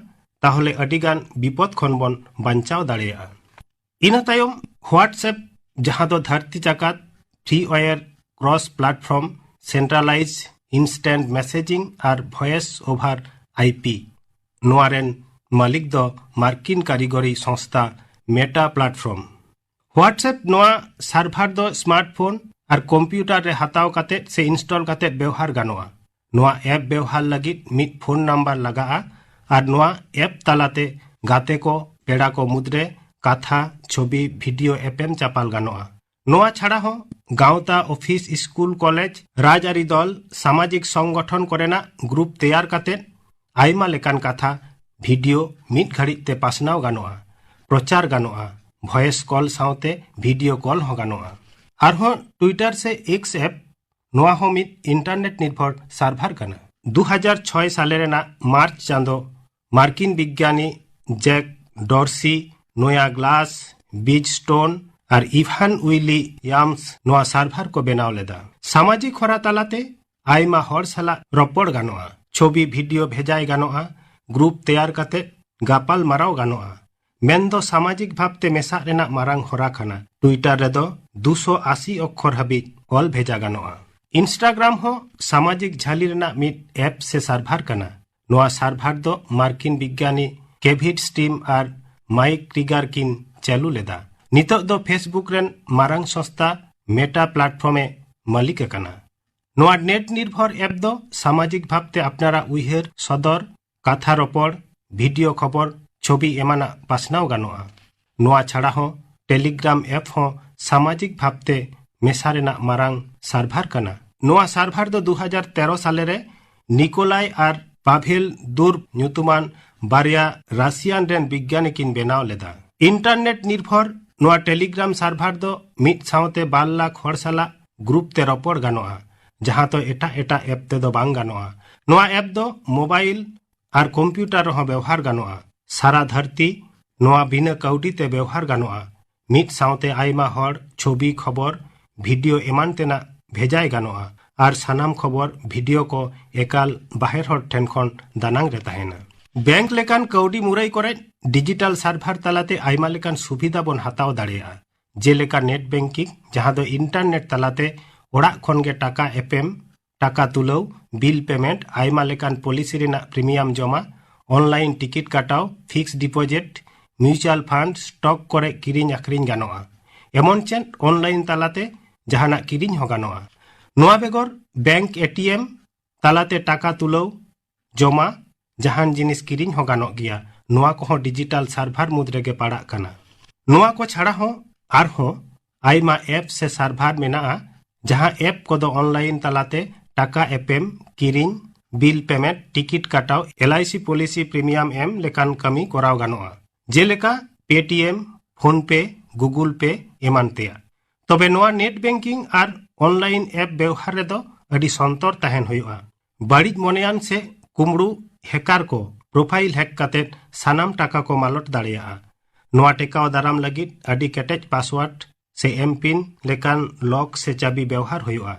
ᱛᱟᱦᱚᱞᱮ ᱟᱹᱰᱤᱜᱟᱱ ᱵᱤᱯᱚᱫ ᱠᱷᱚᱱ ᱵᱚᱱ ᱵᱟᱧᱪᱟᱣ ᱫᱟᱲᱮᱭᱟᱜᱼᱟ᱾ ᱤᱱᱟᱹ ᱛᱟᱭᱚᱢ WhatsApp, ᱡᱟᱦᱟᱸ ᱫᱚ ᱫᱷᱟᱹᱨᱛᱤ ᱡᱟᱠᱟᱛ ᱯᱷᱨᱤ ᱣᱟᱭᱟᱨ ᱠᱨᱚᱥ ᱯᱞᱟᱴᱯᱷᱚᱨᱢ, ᱥᱮᱱᱴᱨᱟᱞᱟᱭᱤᱡᱽ ᱤᱱᱥᱴᱮᱱᱴ ᱢᱮᱥᱮᱡᱤᱝ ᱟᱨ ᱵᱷᱚᱭᱮᱥ ᱳᱵᱷᱟᱨ IP, ᱱᱚᱣᱟ ᱨᱮᱱ ᱢᱟᱹᱞᱤᱠ ᱫᱚ ᱢᱟᱨᱠᱤᱱ ᱠᱟᱹᱨᱤᱜᱚᱨᱤ ᱥᱚᱝᱥᱛᱷᱟ ᱢᱮᱴᱟ ᱯᱞᱟᱴᱯᱷᱚᱨᱢ᱾ WhatsApp ᱱᱚᱣᱟ ᱥᱟᱨᱵᱷᱟᱨ ᱫᱚ ᱥᱢᱟᱨᱴᱯᱷᱳᱱ ᱟᱨ ᱠᱚᱢᱯᱤᱭᱩᱴᱟᱨ ᱨᱮ ᱦᱟᱛᱟᱣ ᱠᱟᱛᱮ ᱥᱮ ᱤᱱᱥᱴᱚᱞ ᱠᱟᱛᱮ ᱵᱮᱣᱦᱟᱨ ᱜᱟᱱᱚᱜᱼᱟ᱾ ᱱᱚᱣᱟ ᱮᱯ ᱵᱮᱣᱦᱟᱨ ᱞᱟᱹᱜᱤᱫ ᱢᱤᱫ ᱯᱷᱳᱱ ᱱᱟᱢᱵᱟᱨ ᱞᱟᱜᱟᱜᱼᱟ ᱟᱨ ᱱᱚᱣᱟ ᱮᱯ ᱛᱟᱞᱟᱛᱮ ᱜᱟᱛᱮ ᱠᱚ, ᱯᱮᱲᱟ ᱠᱚ ᱢᱩᱫᱽᱨᱮ ᱠᱟᱛᱷᱟ, ᱪᱷᱚᱵᱤ, ᱵᱷᱤᱰᱤᱭᱳ ᱮᱯᱮᱢ ᱪᱟᱯᱟᱞ ᱜᱟᱱᱚᱜᱼᱟ᱾ ᱱᱚᱣᱟ ᱪᱷᱟᱲᱟ ᱦᱚᱸ ᱜᱟᱶᱛᱟ, ᱚᱯᱷᱤᱥ, ᱥᱠᱩᱞ, ᱠᱚᱞᱮᱡᱽ, ᱨᱟᱡᱽᱟᱹᱨᱤ ᱫᱚᱞ, ᱥᱟᱢᱟᱡᱤᱠ ᱥᱚᱝᱜᱚᱴᱷᱚᱱ ᱠᱚᱨᱮᱱᱟᱜ ᱜᱨᱩᱯ ᱛᱮᱭᱟᱨ ᱠᱟᱛᱮ ᱟᱭᱢᱟ ᱞᱮᱠᱟᱱ ᱠᱟᱛᱷᱟ ᱵᱷᱤᱰᱤᱭᱳ ᱢᱤᱫ ᱜᱷᱟᱹᱲᱤᱡ ᱛᱮ ᱯᱟᱥᱱᱟᱣ ᱜᱟᱱᱚᱜᱼᱟ, ᱯᱨᱚᱪᱟᱨ ᱜᱟᱱᱚᱜᱼᱟ᱾ ᱵᱷᱚᱭᱮᱥ ᱠᱚᱞ ᱥᱟᱶᱛᱮ ᱵᱷᱤᱰᱤᱭᱳ ᱠᱚᱞ ᱦᱚᱸ ᱜᱟᱱᱚᱜᱼᱟ᱾ ᱟᱨᱦᱚᱸ ᱴᱩᱭᱴᱟᱨ ᱥᱮ ᱮᱠᱥ ᱮᱯ, ᱱᱚᱣᱟ ᱦᱚᱸ ᱢᱤᱫ ᱤᱱᱴᱟᱨᱱᱮᱴ ᱱᱤᱨᱵᱷᱚᱨ ᱥᱟᱨᱵᱷᱟᱨ ᱠᱟᱱᱟ᱾ ᱫᱩ ᱦᱟᱡᱟᱨ ᱪᱷᱚᱭ ᱥᱟᱞᱮ ᱨᱮᱱᱟᱜ ᱢᱟᱨᱪ ᱪᱟᱸᱫᱚ ᱢᱟᱨᱠᱤᱱ ᱵᱤᱜᱽᱜᱟᱱᱤ ᱡᱮᱠ ᱰᱚᱨᱥᱤ ᱱᱚᱭᱟ ᱜᱞᱟᱥ, ᱵᱤᱡᱽ ᱥᱴᱳᱱ ᱟᱨ ᱤᱵᱷᱟᱱ ᱩᱭᱞᱤᱭᱟᱢᱥ ᱱᱚᱣᱟ ᱥᱟᱨᱵᱷᱟᱨ ᱠᱚ ᱵᱮᱱᱟᱣ ᱞᱮᱫᱟ᱾ ᱥᱟᱢᱟᱡᱤᱠ ᱦᱚᱨᱟ ᱛᱟᱞᱟᱛᱮ ᱟᱭᱢᱟ ᱦᱚᱲ ᱥᱟᱞᱟᱜ ᱨᱚᱯᱚᱲ ᱜᱟᱱᱚᱜᱼᱟ, ᱪᱷᱚᱵᱤ ᱵᱷᱤᱰᱤᱭᱳ ᱵᱷᱮᱡᱟᱭ ᱜᱟᱱᱚᱜᱼᱟ, ᱜᱨᱩᱯ ᱛᱮᱭᱟᱨ ᱠᱟᱛᱮ ᱜᱟᱯᱟᱞ ᱢᱟᱨᱟᱣ ᱜᱟᱱᱚᱜᱼᱟ᱾ ᱢᱮᱱᱫᱚ ᱥᱟᱢᱟᱡᱤᱠ ᱵᱷᱟᱵᱛᱮ ᱢᱮᱥᱟᱜ ᱨᱮᱱᱟᱜ ᱢᱟᱨᱟᱝ ᱦᱚᱨᱟ ᱠᱟᱱᱟ᱾ ᱴᱩᱭᱴᱟᱨ ᱨᱮᱫᱚ ᱫᱩᱥᱚ ᱟᱥᱤ ᱚᱠᱠᱷᱚᱨ ᱦᱟᱹᱵᱤᱡ ᱚᱞ ᱵᱷᱮᱡᱟ ᱜᱟᱱᱚᱜᱼᱟ᱾ ᱤᱱᱥᱴᱟᱜᱨᱟᱢ ᱦᱚᱸ ᱥᱟᱢᱟᱡᱤᱠ ᱡᱷᱟᱹᱞᱤ ᱨᱮᱱᱟᱜ ᱢᱤᱫ ᱮᱯ ᱥᱮ ᱥᱟᱨᱵᱷᱟᱨ ᱠᱟᱱᱟ᱾ ᱱᱚᱣᱟ ᱥᱟᱨᱵᱷᱟᱨ ᱫᱚ ᱢᱟᱨᱠᱤᱱ ᱵᱤᱜᱽᱜᱟᱱᱤ ᱠᱮᱵᱷᱤᱰ ᱥᱴᱤᱢ ᱟᱨ ᱢᱟᱭᱤᱠ ᱴᱤᱜᱟᱨ ᱠᱤᱱ ᱪᱟᱹᱞᱩ ᱞᱮᱫᱟ᱾ ᱱᱤᱛᱚᱜ ᱫᱚ Facebook ᱨᱮᱱ ᱢᱟᱨᱟᱝ ᱥᱚᱝᱥᱛᱷᱟ ᱢᱮᱴᱟ ᱯᱞᱟᱴᱯᱷᱚᱨᱢ ᱮ ᱢᱟᱹᱞᱤᱠ ᱟᱠᱟᱱᱟ᱾ ᱱᱚᱣᱟ ᱱᱮᱴ ᱱᱤᱨᱵᱷᱚᱨ ᱮᱯ ᱫᱚ ᱥᱟᱢᱟᱡᱤᱠ ᱵᱷᱟᱵᱛᱮ ᱟᱯᱱᱟᱨᱟᱜ ᱩᱭᱦᱟᱹᱨ ᱥᱚᱫᱚᱨ, ᱠᱟᱛᱷᱟ ᱨᱚᱯᱚᱲ, ᱵᱷᱤᱰᱤᱭᱳ ᱠᱷᱚᱵᱚᱨ, ᱪᱷᱚᱵᱤ ᱮᱢᱟᱱᱟᱜ ᱯᱟᱥᱱᱟᱣ ᱜᱟᱱᱚᱜᱼᱟ᱾ ᱱᱚᱣᱟ ᱪᱷᱟᱲᱟ ᱦᱚᱸ ᱴᱮᱞᱤᱜᱨᱟᱢ ᱮᱯ ᱦᱚᱸ ᱥᱟᱢᱟᱡᱤᱠ ᱵᱷᱟᱵᱛᱮ ᱢᱮᱥᱟ ᱨᱮᱱᱟᱜ ᱢᱟᱨᱟᱝ ᱥᱟᱨᱵᱷᱟᱨ ᱠᱟᱱᱟ᱾ ᱱᱚᱣᱟ ᱥᱟᱨᱵᱷᱟᱨ ᱫᱚ ᱫᱩ ᱦᱟᱡᱟᱨ ᱛᱮᱨᱚ ᱥᱟᱞᱮ ᱨᱮ ᱱᱤᱠᱳᱞᱟᱭ ᱟᱨ ᱯᱟᱵᱷᱮᱞ ᱫᱩᱨᱵ ᱧᱩᱛᱩᱢᱟᱱ ᱵᱟᱨᱭᱟ ᱨᱟᱥᱤᱭᱟᱱ ᱨᱮᱱ ᱵᱤᱜᱽᱜᱟᱱᱤ ᱠᱤᱱ ᱵᱮᱱᱟᱣ ᱞᱮᱫᱟ᱾ ᱤᱱᱴᱟᱨᱱᱮᱴ ᱱᱤᱨᱵᱷᱚᱨ ᱱᱚᱣᱟ ᱴᱮᱞᱤᱜᱨᱟᱢ ᱥᱟᱨᱵᱷᱟᱨ ᱫᱚ ᱢᱤᱫ ᱥᱟᱶᱛᱮ ᱵᱟᱨ ᱞᱟᱠᱷ ᱦᱚᱲ ᱥᱟᱞᱟᱜ ᱜᱨᱩᱯ ᱛᱮ ᱨᱚᱯᱚᱲ ᱜᱟᱱᱚᱜᱼᱟ, ᱡᱟᱦᱟᱸ ᱫᱚ ᱮᱴᱟᱜ ᱮᱴᱟᱜ ᱮᱯ ᱛᱮᱫᱚ ᱵᱟᱝ ᱜᱟᱱᱚᱜᱼᱟ᱾ ᱱᱚᱣᱟ ᱮᱯ ᱫᱚ ᱢᱳᱵᱟᱭᱤᱞ ᱟᱨ ᱠᱚᱢᱯᱤᱭᱩᱴᱟᱨ ᱨᱮᱦᱚᱸ ᱵᱮᱣᱦᱟᱨ ᱜᱟᱱᱚᱜᱼᱟ᱾ ᱥᱟᱨᱟ ᱫᱷᱟᱹᱨᱛᱤ ᱱᱚᱣᱟ ᱵᱤᱱᱟᱹ ᱠᱟᱹᱣᱰᱤ ᱛᱮ ᱵᱮᱣᱦᱟᱨ ᱜᱟᱱᱚᱜᱼᱟ᱾ ᱢᱤᱫ ᱥᱟᱶᱛᱮ ᱟᱭᱢᱟ ᱦᱚᱲ ᱪᱷᱚᱵᱤ, ᱠᱷᱚᱵᱚᱨ, ᱵᱷᱤᱰᱤᱭᱳ ᱮᱢᱟᱱ ᱛᱮᱱᱟᱜ ᱵᱷᱮᱡᱟᱭ ᱜᱟᱱᱚᱜᱼᱟ ᱟᱨ ᱥᱟᱱᱟᱢ ᱠᱷᱚᱵᱚᱨ, ᱵᱷᱤᱰᱤᱭᱳ ᱠᱚ ᱮᱠᱟᱞ ᱵᱟᱦᱮᱨ ᱦᱚᱲ ᱴᱷᱮᱱ ᱠᱷᱚᱱ ᱫᱟᱱᱟᱝ ᱨᱮ ᱛᱟᱦᱮᱱᱟ᱾ ᱵᱮᱝᱠ ᱞᱮᱠᱟᱱ ᱠᱟᱹᱣᱰᱤ ᱢᱩᱨᱟᱹᱭ ᱠᱚᱨᱮ ᱰᱤᱡᱤᱴᱟᱞ ᱥᱟᱨᱵᱷᱟᱨ ᱛᱟᱞᱟᱛᱮ ᱟᱭᱢᱟ ᱞᱮᱠᱟᱱ ᱥᱩᱵᱤᱫᱷᱟ ᱵᱚᱱ ᱦᱟᱛᱟᱣ ᱫᱟᱲᱮᱭᱟᱜᱼᱟ, ᱡᱮᱞᱮᱠᱟ ᱱᱮᱴ ᱵᱮᱝᱠᱤᱝ, ᱡᱟᱦᱟᱸ ᱫᱚ ᱤᱱᱴᱟᱨᱱᱮᱴ ᱛᱟᱞᱟᱛᱮ ᱚᱲᱟᱜ ᱠᱷᱚᱱ ᱜᱮ ᱴᱟᱠᱟ ᱮᱯᱮᱢ, ᱴᱟᱠᱟ ᱛᱩᱞᱟᱹᱣ, ᱵᱤᱞ ᱯᱮᱢᱮᱱᱴ, ᱟᱭᱢᱟ ᱞᱮᱠᱟᱱ ᱯᱚᱞᱤᱥᱤ ᱨᱮᱱᱟᱜ ᱯᱨᱤᱢᱤᱭᱟᱢ ᱡᱚᱢᱟ, ᱚᱱᱞᱟᱭᱤᱱ ᱴᱤᱠᱤᱴ ᱠᱟᱴᱟᱣ, fixed deposit, mutual fund, stock ᱠᱚᱨᱮ ᱠᱤᱨᱤᱧ ᱟᱠᱷᱨᱤᱧ ᱜᱟᱱᱚᱜᱼᱟ᱾ ᱮᱢᱚᱱ ᱪᱮᱫ ᱚᱱᱞᱟᱭᱤᱱ ᱛᱟᱞᱟᱛᱮ ᱡᱟᱦᱟᱱᱟᱜ ᱠᱤᱨᱤᱧ ᱦᱚᱸ ᱜᱟᱱᱚᱜᱼᱟ᱾ ᱱᱚᱣᱟ ᱵᱮᱜᱚᱨ ᱵᱮᱝᱠ ᱮᱴᱤᱮᱢ ᱛᱟᱞᱟᱛᱮ ᱴᱟᱠᱟ ᱛᱩᱞᱟᱹᱣ, ᱡᱚᱢᱟ, ᱡᱟᱦᱟᱱ ᱡᱤᱱᱤᱥ ᱠᱤᱨᱤᱧ ᱦᱚᱸ ᱜᱟᱱᱚᱜ ᱜᱮᱭᱟ᱾ ᱱᱚᱣᱟ ᱠᱚᱦᱚᱸ ᱰᱤᱡᱤᱴᱟᱞ ᱥᱟᱨᱵᱷᱟᱨ ᱢᱩᱫᱽ ᱨᱮᱜᱮ ᱯᱟᱲᱟᱜ ᱠᱟᱱᱟ᱾ ᱱᱚᱣᱟ ᱠᱚ ᱪᱷᱟᱲᱟ ᱦᱚᱸ ᱟᱨᱦᱚᱸ ᱟᱭᱢᱟ ᱮᱯ ᱥᱮ ᱥᱟᱨᱵᱷᱟᱨ ᱢᱮᱱᱟᱜᱼᱟ, ᱡᱟᱦᱟᱸ ᱮᱯ ᱠᱚᱫᱚ ᱚᱱᱞᱟᱭᱤᱱ ᱛᱟᱞᱟᱛᱮ ᱴᱟᱠᱟ ᱮᱯᱮᱢ, ᱠᱤᱨᱤᱧ, ᱵᱤᱞ ᱯᱮᱢᱮᱱᱴ, ᱴᱤᱠᱤᱴ ᱠᱟᱴᱟᱣ, L I C policy premium ᱮᱢ ᱞᱮᱠᱟᱱ ᱠᱟᱹᱢᱤ ᱠᱚᱨᱟᱣ ᱜᱟᱱᱚᱜᱼᱟ, ᱡᱮᱞᱮᱠᱟ ᱯᱮᱴᱤᱮᱢ, ᱯᱷᱳᱱ ᱯᱮ, ᱜᱩᱜᱩᱞ ᱯᱮ ᱮᱢᱟᱱ ᱛᱮᱭᱟᱜ᱾ ᱛᱚᱵᱮ ᱱᱚᱣᱟ ᱱᱮᱴ ᱵᱮᱝᱠᱤᱝ ᱟᱨ ᱚᱱᱞᱟᱭᱤᱱ ᱮᱯ ᱵᱮᱣᱦᱟᱨ ᱨᱮᱫᱚ ᱟᱹᱰᱤ ᱥᱚᱱᱛᱚᱨ ᱛᱟᱦᱮᱱ ᱦᱩᱭᱩᱜᱼᱟ᱾ ᱵᱟᱹᱲᱤᱡ ᱢᱚᱱᱮᱭᱟᱱ ᱥᱮ ᱠᱩᱢᱲᱩ ᱦᱮᱠᱟᱨ ᱠᱚ ᱯᱨᱚᱯᱷᱟᱭᱤᱞ ᱦᱮᱠ ᱠᱟᱛᱮ ᱥᱟᱱᱟᱢ ᱴᱟᱠᱟ ᱠᱚ ᱢᱟᱞᱚᱴ ᱫᱟᱲᱮᱭᱟᱜᱼᱟ᱾ ᱱᱚᱣᱟ ᱴᱮᱠᱟᱣ ᱫᱟᱨᱟᱢ ᱞᱟᱹᱜᱤᱫ ᱟᱹᱰᱤ ᱠᱮᱴᱮᱡ ᱯᱟᱥᱣᱟᱨᱰ ᱥᱮ ᱮᱢ ᱯᱤᱱ ᱞᱮᱠᱟᱱ ᱞᱚᱠ ᱥᱮ ᱪᱟᱹᱵᱤ ᱵᱮᱣᱦᱟᱨ ᱦᱩᱭᱩᱜᱼᱟ᱾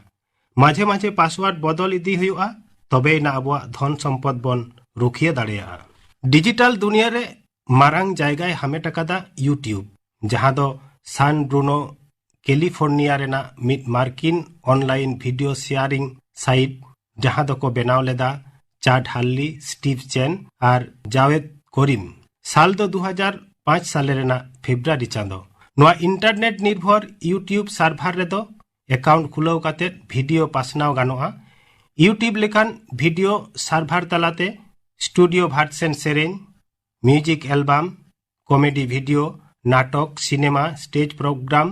ᱢᱟᱡᱷᱮ ᱢᱟᱡᱷᱮ ᱯᱟᱥᱣᱟᱨᱰ ᱵᱚᱫᱚᱞ ᱤᱫᱤ ᱦᱩᱭᱩᱜᱼᱟ, ᱛᱚᱵᱮᱭᱮᱱᱟ ᱟᱵᱚᱣᱟᱜ ᱫᱷᱚᱱ ᱥᱚᱢᱯᱚᱫ ᱵᱚᱱ ᱨᱩᱠᱷᱤᱭᱟᱹ ᱫᱟᱲᱮᱭᱟᱜᱼᱟ᱾ ᱰᱤᱡᱤᱴᱟᱞ ᱫᱩᱱᱤᱭᱟᱹ ᱨᱮ ᱢᱟᱨᱟᱝ ᱡᱟᱭᱜᱟᱭ ᱦᱟᱢᱮᱴ ᱟᱠᱟᱫᱟ YouTube, ᱡᱟᱦᱟᱸ ᱫᱚ ᱥᱟᱱ ᱵᱨᱩᱱᱳ, ᱠᱮᱞᱤᱯᱷᱳᱨᱱᱤᱭᱟ ᱨᱮᱱᱟᱜ ᱢᱤᱫ ᱢᱟᱨᱠᱤᱱ ᱚᱱᱞᱟᱭᱤᱱ ᱵᱷᱤᱰᱤᱭᱳ ᱥᱮᱭᱟᱨᱤᱝ ᱥᱟᱭᱤᱴ, ᱡᱟᱦᱟᱸ ᱫᱚᱠᱚ ᱵᱮᱱᱟᱣ ᱞᱮᱫᱟ ᱪᱟᱰ ᱦᱟᱨᱞᱤ, ᱥᱴᱤᱵᱷ ᱪᱮᱱ ᱟᱨ ᱡᱟᱣᱮᱫ ᱠᱚᱨᱤᱢ᱾ ᱥᱟᱞ ᱫᱚ ᱫᱩ ᱦᱟᱡᱟᱨ ᱯᱟᱸᱪ ᱥᱟᱞᱮ ᱨᱮᱱᱟᱜ ᱯᱷᱮᱵᱨᱩᱣᱟᱨᱤ ᱪᱟᱸᱫᱚ᱾ ᱱᱚᱣᱟ ᱤᱱᱴᱟᱨᱱᱮᱴ ᱱᱤᱨᱵᱷᱚᱨ YouTube ᱥᱟᱨᱵᱷᱟᱨ ᱨᱮᱫᱚ ᱮᱠᱟᱣᱩᱱᱴ ᱠᱷᱩᱞᱟᱹᱣ ᱠᱟᱛᱮ ᱵᱷᱤᱰᱤᱭᱳ ᱯᱟᱥᱱᱟᱣ ᱜᱟᱱᱚᱜᱼᱟ᱾ YouTube ᱞᱮᱠᱟᱱ ᱵᱷᱤᱰᱤᱭᱳ ᱥᱟᱨᱵᱷᱟᱨ ᱛᱟᱞᱟᱛᱮ ᱥᱴᱩᱰᱤᱭᱳ ᱵᱷᱟᱨᱥᱮᱱ ᱥᱮᱨᱮᱧ, ᱢᱤᱭᱩᱡᱤᱠ ᱮᱞᱵᱟᱢ, ᱠᱚᱢᱮᱰᱤ ᱵᱷᱤᱰᱤᱭᱳ, ᱱᱟᱴᱚᱠ, ᱥᱤᱱᱮᱢᱟ, ᱥᱴᱮᱡᱽ ᱯᱨᱳᱜᱨᱟᱢ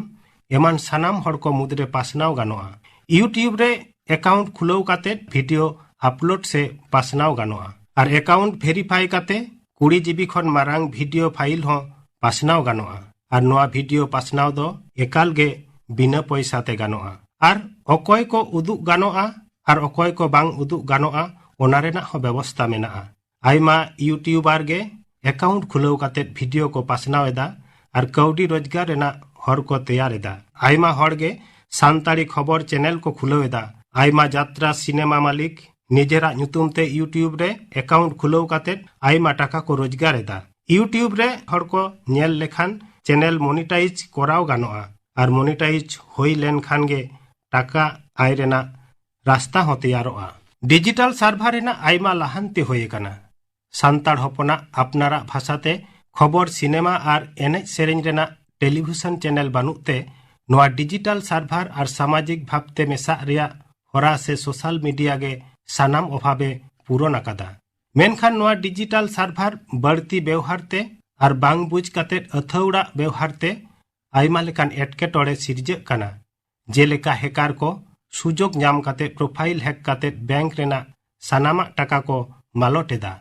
ᱮᱢᱟᱱ ᱥᱟᱱᱟᱢ ᱦᱚᱲ ᱠᱚ ᱢᱩᱫᱽᱨᱮ ᱯᱟᱥᱱᱟᱣ ᱜᱟᱱᱚᱜᱼᱟ᱾ YouTube ᱨᱮ ᱮᱠᱟᱣᱩᱱᱴ ᱠᱷᱩᱞᱟᱹᱣ ᱠᱟᱛᱮ ᱵᱷᱤᱰᱤᱭᱳ ᱟᱯᱞᱳᱰ ᱥᱮ ᱯᱟᱥᱱᱟᱣ ᱜᱟᱱᱚᱜᱼᱟ᱾ ᱟᱨ ᱮᱠᱟᱣᱩᱱᱴ ᱵᱷᱮᱨᱤᱯᱷᱟᱭ ᱠᱟᱛᱮ ᱠᱩᱲᱤ ᱡᱤᱵᱤ ᱠᱷᱚᱱ ᱢᱟᱨᱟᱝ ᱵᱷᱤᱰᱤᱭᱳ ᱯᱷᱟᱭᱤᱞ ᱦᱚᱸ ᱯᱟᱥᱱᱟᱣ ᱜᱟᱱᱚᱜᱼᱟ᱾ ᱟᱨ ᱱᱚᱣᱟ ᱵᱷᱤᱰᱤᱭᱳ ᱯᱟᱥᱱᱟᱣ ᱫᱚ ᱮᱠᱟᱞ ᱜᱮ ᱵᱤᱱᱟᱹ ᱯᱚᱭᱥᱟ ᱛᱮ ᱜᱟᱱᱚᱜᱼᱟ᱾ ᱟᱨ ᱚᱠᱚᱭ ᱠᱚ ᱩᱫᱩᱜ ᱜᱟᱱᱚᱜᱼᱟ ᱟᱨ ᱚᱠᱚᱭ ᱠᱚ ᱵᱟᱝ ᱩᱫᱩᱜ ᱜᱟᱱᱚᱜᱼᱟ, ᱚᱱᱟ ᱨᱮᱱᱟᱜ ᱦᱚᱸ ᱵᱮᱵᱚᱥᱛᱟ ᱢᱮᱱᱟᱜᱼᱟ᱾ ᱟᱭᱢᱟ YouTuber ᱜᱮ ᱮᱠᱟᱣᱩᱱᱴ ᱠᱷᱩᱞᱟᱹᱣ ᱠᱟᱛᱮ ᱵᱷᱤᱰᱤᱭᱳ ᱠᱚ ᱯᱟᱥᱱᱟᱣ ᱮᱫᱟ ᱟᱨ ᱠᱟᱹᱣᱰᱤ ᱨᱳᱡᱽᱜᱟᱨ ᱨᱮᱱᱟᱜ ᱦᱚᱨ ᱠᱚ ᱛᱮᱭᱟᱨ ᱮᱫᱟ᱾ ᱟᱭᱢᱟ ᱦᱚᱲ ᱜᱮ ᱥᱟᱱᱛᱟᱲᱤ ᱠᱷᱚᱵᱚᱨ ᱪᱮᱱᱮᱞ ᱠᱚ ᱠᱷᱩᱞᱟᱹᱣ ᱮᱫᱟ᱾ ᱟᱭᱢᱟ ᱡᱟᱛᱨᱟ ᱥᱤᱱᱮᱢᱟ ᱢᱟᱹᱞᱤᱠ ᱱᱤᱡᱮᱨᱟᱜ ᱧᱩᱛᱩᱢ ᱛᱮ YouTube ᱨᱮ ᱮᱠᱟᱣᱩᱱᱴ ᱠᱷᱩᱞᱟᱹᱣ ᱠᱟᱛᱮ ᱟᱭᱢᱟ ᱴᱟᱠᱟ ᱠᱚ ᱨᱳᱡᱽᱜᱟᱨ ᱮᱫᱟ᱾ YouTube ᱨᱮ ᱦᱚᱲ ᱠᱚ ᱧᱮᱞ ᱞᱮᱠᱷᱟᱱ ᱪᱮᱱᱮᱞ ᱢᱚᱱᱤᱴᱟᱭᱤᱡᱽ ᱠᱚᱨᱟᱣ ᱜᱟᱱᱚᱜᱼᱟ, ᱟᱨ ᱢᱚᱱᱤᱴᱟᱭᱤᱡᱽ ᱦᱩᱭ ᱞᱮᱱᱠᱷᱟᱱ ᱜᱮ ᱴᱟᱠᱟ ᱟᱭ ᱨᱮᱱᱟᱜ ᱨᱟᱥᱛᱟ ᱦᱚᱸ ᱛᱮᱭᱟᱨᱚᱜᱼᱟ᱾ ᱰᱤᱡᱤᱴᱟᱞ ᱥᱟᱨᱵᱷᱟᱨ ᱨᱮᱱᱟᱜ ᱟᱭᱢᱟ ᱞᱟᱦᱟᱱᱛᱤ ᱦᱩᱭ ᱟᱠᱟᱱᱟ᱾ ᱥᱟᱱᱛᱟᱲ ᱦᱚᱯᱚᱱᱟᱜ ᱟᱯᱱᱟᱨᱟᱜ ᱵᱷᱟᱥᱟᱛᱮ ᱠᱷᱚᱵᱚᱨ, ᱥᱤᱱᱮᱢᱟ ᱟᱨ ᱮᱱᱮᱡ ᱥᱮᱨᱮᱧ ᱨᱮᱱᱟᱜ ᱴᱮᱞᱤᱵᱷᱤᱥᱚᱱ ᱪᱮᱱᱮᱞ ᱵᱟᱹᱱᱩᱜ ᱛᱮ, ᱱᱚᱣᱟ ᱰᱤᱡᱤᱴᱟᱞ ᱥᱟᱨᱵᱷᱟᱨ ᱟᱨ ᱥᱟᱢᱟᱡᱤᱠ ᱵᱷᱟᱵᱽᱛᱮ ᱢᱮᱥᱟᱜ ᱨᱮᱭᱟᱜ ᱦᱚᱨᱟ ᱥᱮ ᱥᱳᱥᱟᱞ ᱢᱤᱰᱤᱭᱟ ᱜᱮ ᱥᱟᱱᱟᱢ ᱚᱵᱷᱟᱵᱮ ᱯᱩᱨᱚᱱ ᱟᱠᱟᱫᱟ᱾ ᱢᱮᱱᱠᱷᱟᱱ ᱱᱚᱣᱟ ᱰᱤᱡᱤᱴᱟᱞ ᱥᱟᱨᱵᱷᱟᱨ ᱵᱟᱹᱲᱛᱤ ᱵᱮᱣᱦᱟᱨ ᱛᱮ ᱟᱨ ᱵᱟᱝ ᱵᱩᱡᱽ ᱠᱟᱛᱮ ᱟᱹᱛᱷᱟᱹᱣᱲᱟᱜ ᱵᱮᱣᱦᱟᱨ ᱛᱮ ᱟᱭᱢᱟ ᱞᱮᱠᱟᱱ ᱮᱴᱠᱮᱴᱚᱬᱮ ᱥᱤᱨᱡᱟᱹᱜ ᱠᱟᱱᱟ, ᱡᱮᱞᱮᱠᱟ ᱦᱮᱠᱟᱨ ᱠᱚ ᱥᱩᱡᱳᱜ ᱧᱟᱢ ᱠᱟᱛᱮ ᱯᱨᱚᱯᱷᱟᱭᱤᱞ ᱦᱮᱠ ᱠᱟᱛᱮ ᱵᱮᱝᱠ ᱨᱮᱱᱟᱜ ᱥᱟᱱᱟᱢᱟᱜ ᱴᱟᱠᱟ ᱠᱚ ᱢᱟᱞᱚᱴ ᱮᱫᱟ᱾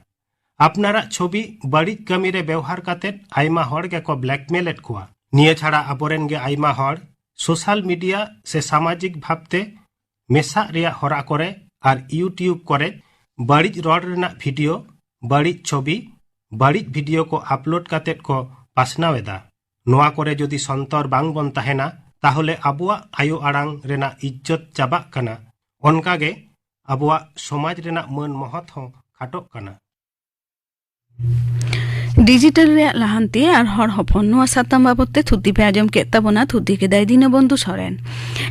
ᱟᱯᱱᱟᱨᱟᱜ ᱪᱷᱚᱵᱤ ᱵᱟᱹᱲᱤᱡ ᱠᱟᱹᱢᱤ ᱨᱮ ᱵᱮᱣᱦᱟᱨ ᱠᱟᱛᱮ ᱟᱭᱢᱟ ᱦᱚᱲ ᱜᱮᱠᱚ ᱵᱞᱮᱠᱢᱮᱞ ᱮᱫ ᱠᱚᱣᱟ᱾ ᱱᱤᱭᱟᱹ ᱪᱷᱟᱲᱟ ᱟᱵᱚᱨᱮᱱ ᱜᱮ ᱟᱭᱢᱟ ᱦᱚᱲ ᱥᱳᱥᱟᱞ ᱢᱤᱰᱤᱭᱟ ᱥᱮ ᱥᱟᱢᱟᱡᱤᱠ ᱵᱷᱟᱵᱽᱛᱮ ᱢᱮᱥᱟᱜ ᱨᱮᱭᱟᱜ ᱦᱚᱨᱟ ᱠᱚᱨᱮ ᱟᱨ YouTube ᱠᱚᱨᱮ ᱵᱟᱹᱲᱤᱡ ᱨᱚᱲ ᱨᱮᱱᱟᱜ ᱵᱷᱤᱰᱤᱭᱳ, ᱵᱟᱹᱲᱤᱡ ᱪᱷᱚᱵᱤ, ᱵᱟᱹᱲᱤᱡ ᱵᱷᱤᱰᱤᱭᱳ ᱠᱚ ᱟᱯᱞᱳᱰ ᱠᱟᱛᱮ ᱠᱚ ᱯᱟᱥᱱᱟᱣ ᱮᱫᱟ᱾ ᱱᱚᱣᱟ ᱠᱚᱨᱮ ᱡᱩᱫᱤ ᱥᱚᱱᱛᱚᱨ ᱵᱟᱝ ᱵᱚᱱ ᱛᱟᱦᱮᱱᱟ, ᱛᱟᱦᱚᱞᱮ ᱟᱵᱚᱣᱟᱜ ᱟᱭᱳ ᱟᱲᱟᱝ ᱨᱮᱱᱟᱜ ᱤᱡᱽᱡᱚᱛ ᱪᱟᱵᱟᱜ ᱠᱟᱱᱟ᱾ ᱚᱱᱠᱟᱜᱮ ᱟᱵᱚᱣᱟᱜ ᱥᱚᱢᱟᱡᱽ ᱨᱮᱱᱟᱜ ᱢᱟᱹᱱ ᱢᱚᱦᱚᱛ ᱦᱚᱸ ᱠᱷᱟᱴᱚᱜ ᱠᱟᱱᱟ᱾ ᱰᱤᱡᱤᱴᱟᱞ ᱨᱮᱭᱟᱜ ᱞᱟᱦᱟᱱᱛᱤ ᱟᱨ ᱦᱚᱲ ᱦᱚᱯᱚᱱ, ᱱᱚᱣᱟ ᱥᱟᱛᱟᱢ ᱵᱟᱵᱚᱛ ᱛᱮ ᱛᱷᱩᱛᱤ ᱯᱮ ᱟᱸᱡᱚᱢ ᱠᱮᱫ ᱛᱟᱵᱚᱱᱟ᱾ ᱛᱷᱩᱛᱤ ᱠᱮᱫᱟᱭ ᱫᱤᱱᱚᱵᱚᱱᱫᱷᱩ ᱥᱚᱨᱮᱱ᱾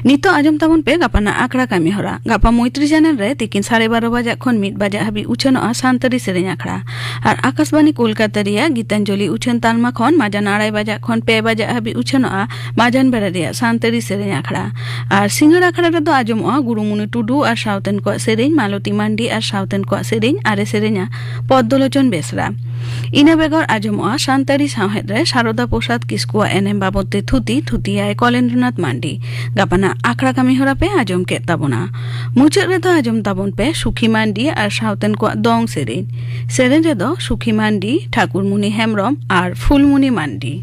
ᱱᱤᱛᱚᱜ ᱟᱸᱡᱚᱢ ᱛᱟᱵᱚᱱ ᱯᱮ ᱜᱟᱯᱟᱱᱟᱜ ᱟᱠᱷᱲᱟ ᱠᱟᱹᱢᱤ ᱦᱚᱨᱟ᱾ ᱜᱟᱯᱟ ᱢᱳᱭᱛᱨᱤ ᱪᱮᱱᱮᱞ ᱨᱮ ᱛᱤᱠᱤᱱ ᱥᱟᱲᱮ ᱵᱟᱨᱚ ᱵᱟᱡᱟᱜ ᱠᱷᱚᱱ ᱢᱤᱫ ᱵᱟᱡᱟᱜ ᱦᱟᱹᱵᱤᱡ ᱩᱪᱷᱟᱹᱱᱚᱜᱼᱟ ᱥᱟᱱᱛᱟᱲᱤ ᱥᱮᱨᱮᱧ ᱟᱠᱷᱲᱟ᱾ ᱟᱨ ᱟᱠᱟᱥᱵᱟᱱᱤ ᱠᱳᱞᱠᱟᱛᱟ ᱨᱮᱭᱟᱜ ᱜᱤᱛᱟᱧᱡᱚᱞᱤ ᱩᱪᱷᱟᱹᱱ ᱛᱟᱞᱢᱟ ᱠᱷᱚᱱ ᱢᱟᱡᱟᱱ ᱟᱲᱟᱭ ᱵᱟᱡᱟᱜ ᱠᱷᱚᱱ ᱯᱮ ᱵᱟᱡᱟᱜ ᱦᱟᱹᱵᱤᱡ ᱩᱪᱷᱟᱹᱱᱚᱜᱼᱟ ᱢᱟᱡᱟᱱ ᱵᱮᱲᱟ ᱨᱮᱭᱟᱜ ᱥᱟᱱᱛᱟᱲᱤ ᱥᱮᱨᱮᱧ ᱟᱠᱷᱲᱟ᱾ ᱟᱨ ᱥᱤᱸᱜᱟᱹᱲ ᱟᱠᱷᱲᱟ ᱨᱮᱫᱚ ᱟᱸᱡᱚᱢᱚᱜᱼᱟ ᱜᱩᱨᱩᱢᱩᱱᱤ ᱴᱩᱰᱩ ᱟᱨ ᱥᱟᱶᱛᱮᱱ ᱠᱚᱣᱟᱜ ᱥᱮᱨᱮᱧ, ᱢᱟᱞᱚᱛᱤ ᱢᱟᱱᱰᱤ ᱟᱨ ᱥᱟᱶᱛᱮᱱ ᱠᱚᱣᱟᱜ ᱥᱮᱨᱮᱧ, ᱟᱨᱮ ᱥᱮᱨᱮᱧᱟ ᱯᱚᱫᱽᱫᱚᱞᱳᱪᱚᱱ ᱵᱮᱥᱨᱟ᱾ ᱤᱱᱟᱹ ᱵᱮᱜᱚᱨ ᱟᱸᱡᱚᱢᱚᱜᱼᱟ ᱥᱟᱱᱛᱟᱲᱤ ᱥᱟᱶᱦᱮᱫ ᱨᱮ ᱥᱟᱨᱚᱫᱟ ᱯᱨᱚᱥᱟᱫᱽ ᱠᱤᱥᱠᱩᱣᱟᱜ ᱮᱱᱮᱢ ᱵᱟᱵᱚᱛ ᱛᱮ ᱛᱷᱩᱛᱤ, ᱛᱷᱩᱛᱤᱭᱟᱭ ᱠᱚᱞᱮᱱᱫᱨᱚᱱᱟᱛᱷ ᱢᱟᱱᱰᱤ᱾ ᱜᱟᱯᱟᱱᱟᱜ ᱟᱠᱷᱲᱟ ᱠᱟᱹᱢᱤ ᱦᱚᱨᱟ ᱯᱮ ᱟᱸᱡᱚᱢ ᱠᱮᱫ ᱛᱟᱵᱚᱱᱟ᱾ ᱢᱩᱪᱟᱹᱫ ᱨᱮᱫᱚ ᱟᱸᱡᱚᱢ ᱛᱟᱵᱚᱱ ᱯᱮ ᱥᱩᱠᱷᱤ ᱢᱟᱱᱰᱤ ᱟᱨ ᱥᱟᱶᱛᱮᱱ ᱠᱚᱣᱟᱜ ᱫᱚᱝ ᱥᱮᱨᱮᱧ᱾ ᱥᱮᱨᱮᱧ ᱨᱮᱫᱚ ᱥᱩᱠᱷᱤ ᱢᱟᱱᱰᱤ, ᱴᱷᱟᱠᱩᱨᱢᱩᱱᱤ ᱦᱮᱢᱵᱨᱚᱢ ᱟᱨ ᱯᱷᱩᱞᱢᱩᱱᱤ ᱢᱟᱱᱰᱤ᱾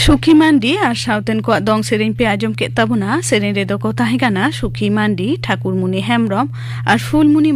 ᱥᱩᱠᱷᱤ ᱢᱟᱱᱰᱤ ᱟᱨ ᱥᱟᱶᱛᱮᱱ ᱠᱚᱣᱟᱜ ᱫᱚᱝ ᱥᱮᱨᱮᱧ ᱯᱮ ᱟᱸᱡᱚᱢ ᱠᱮᱫ ᱛᱟᱵᱚᱱᱟ᱾ ᱥᱮᱨᱮᱧ ᱨᱮᱫᱚ ᱠᱚ ᱛᱟᱦᱮᱸ ᱠᱟᱱᱟ ᱥᱩᱠᱷᱤ ᱢᱟᱱᱰᱤ, ᱴᱷᱟᱠᱩᱨᱢᱩᱱᱤ ᱦᱮᱢᱵᱽᱨᱚᱢ ᱟᱨ ᱯᱷᱩᱞᱢᱩᱱᱤ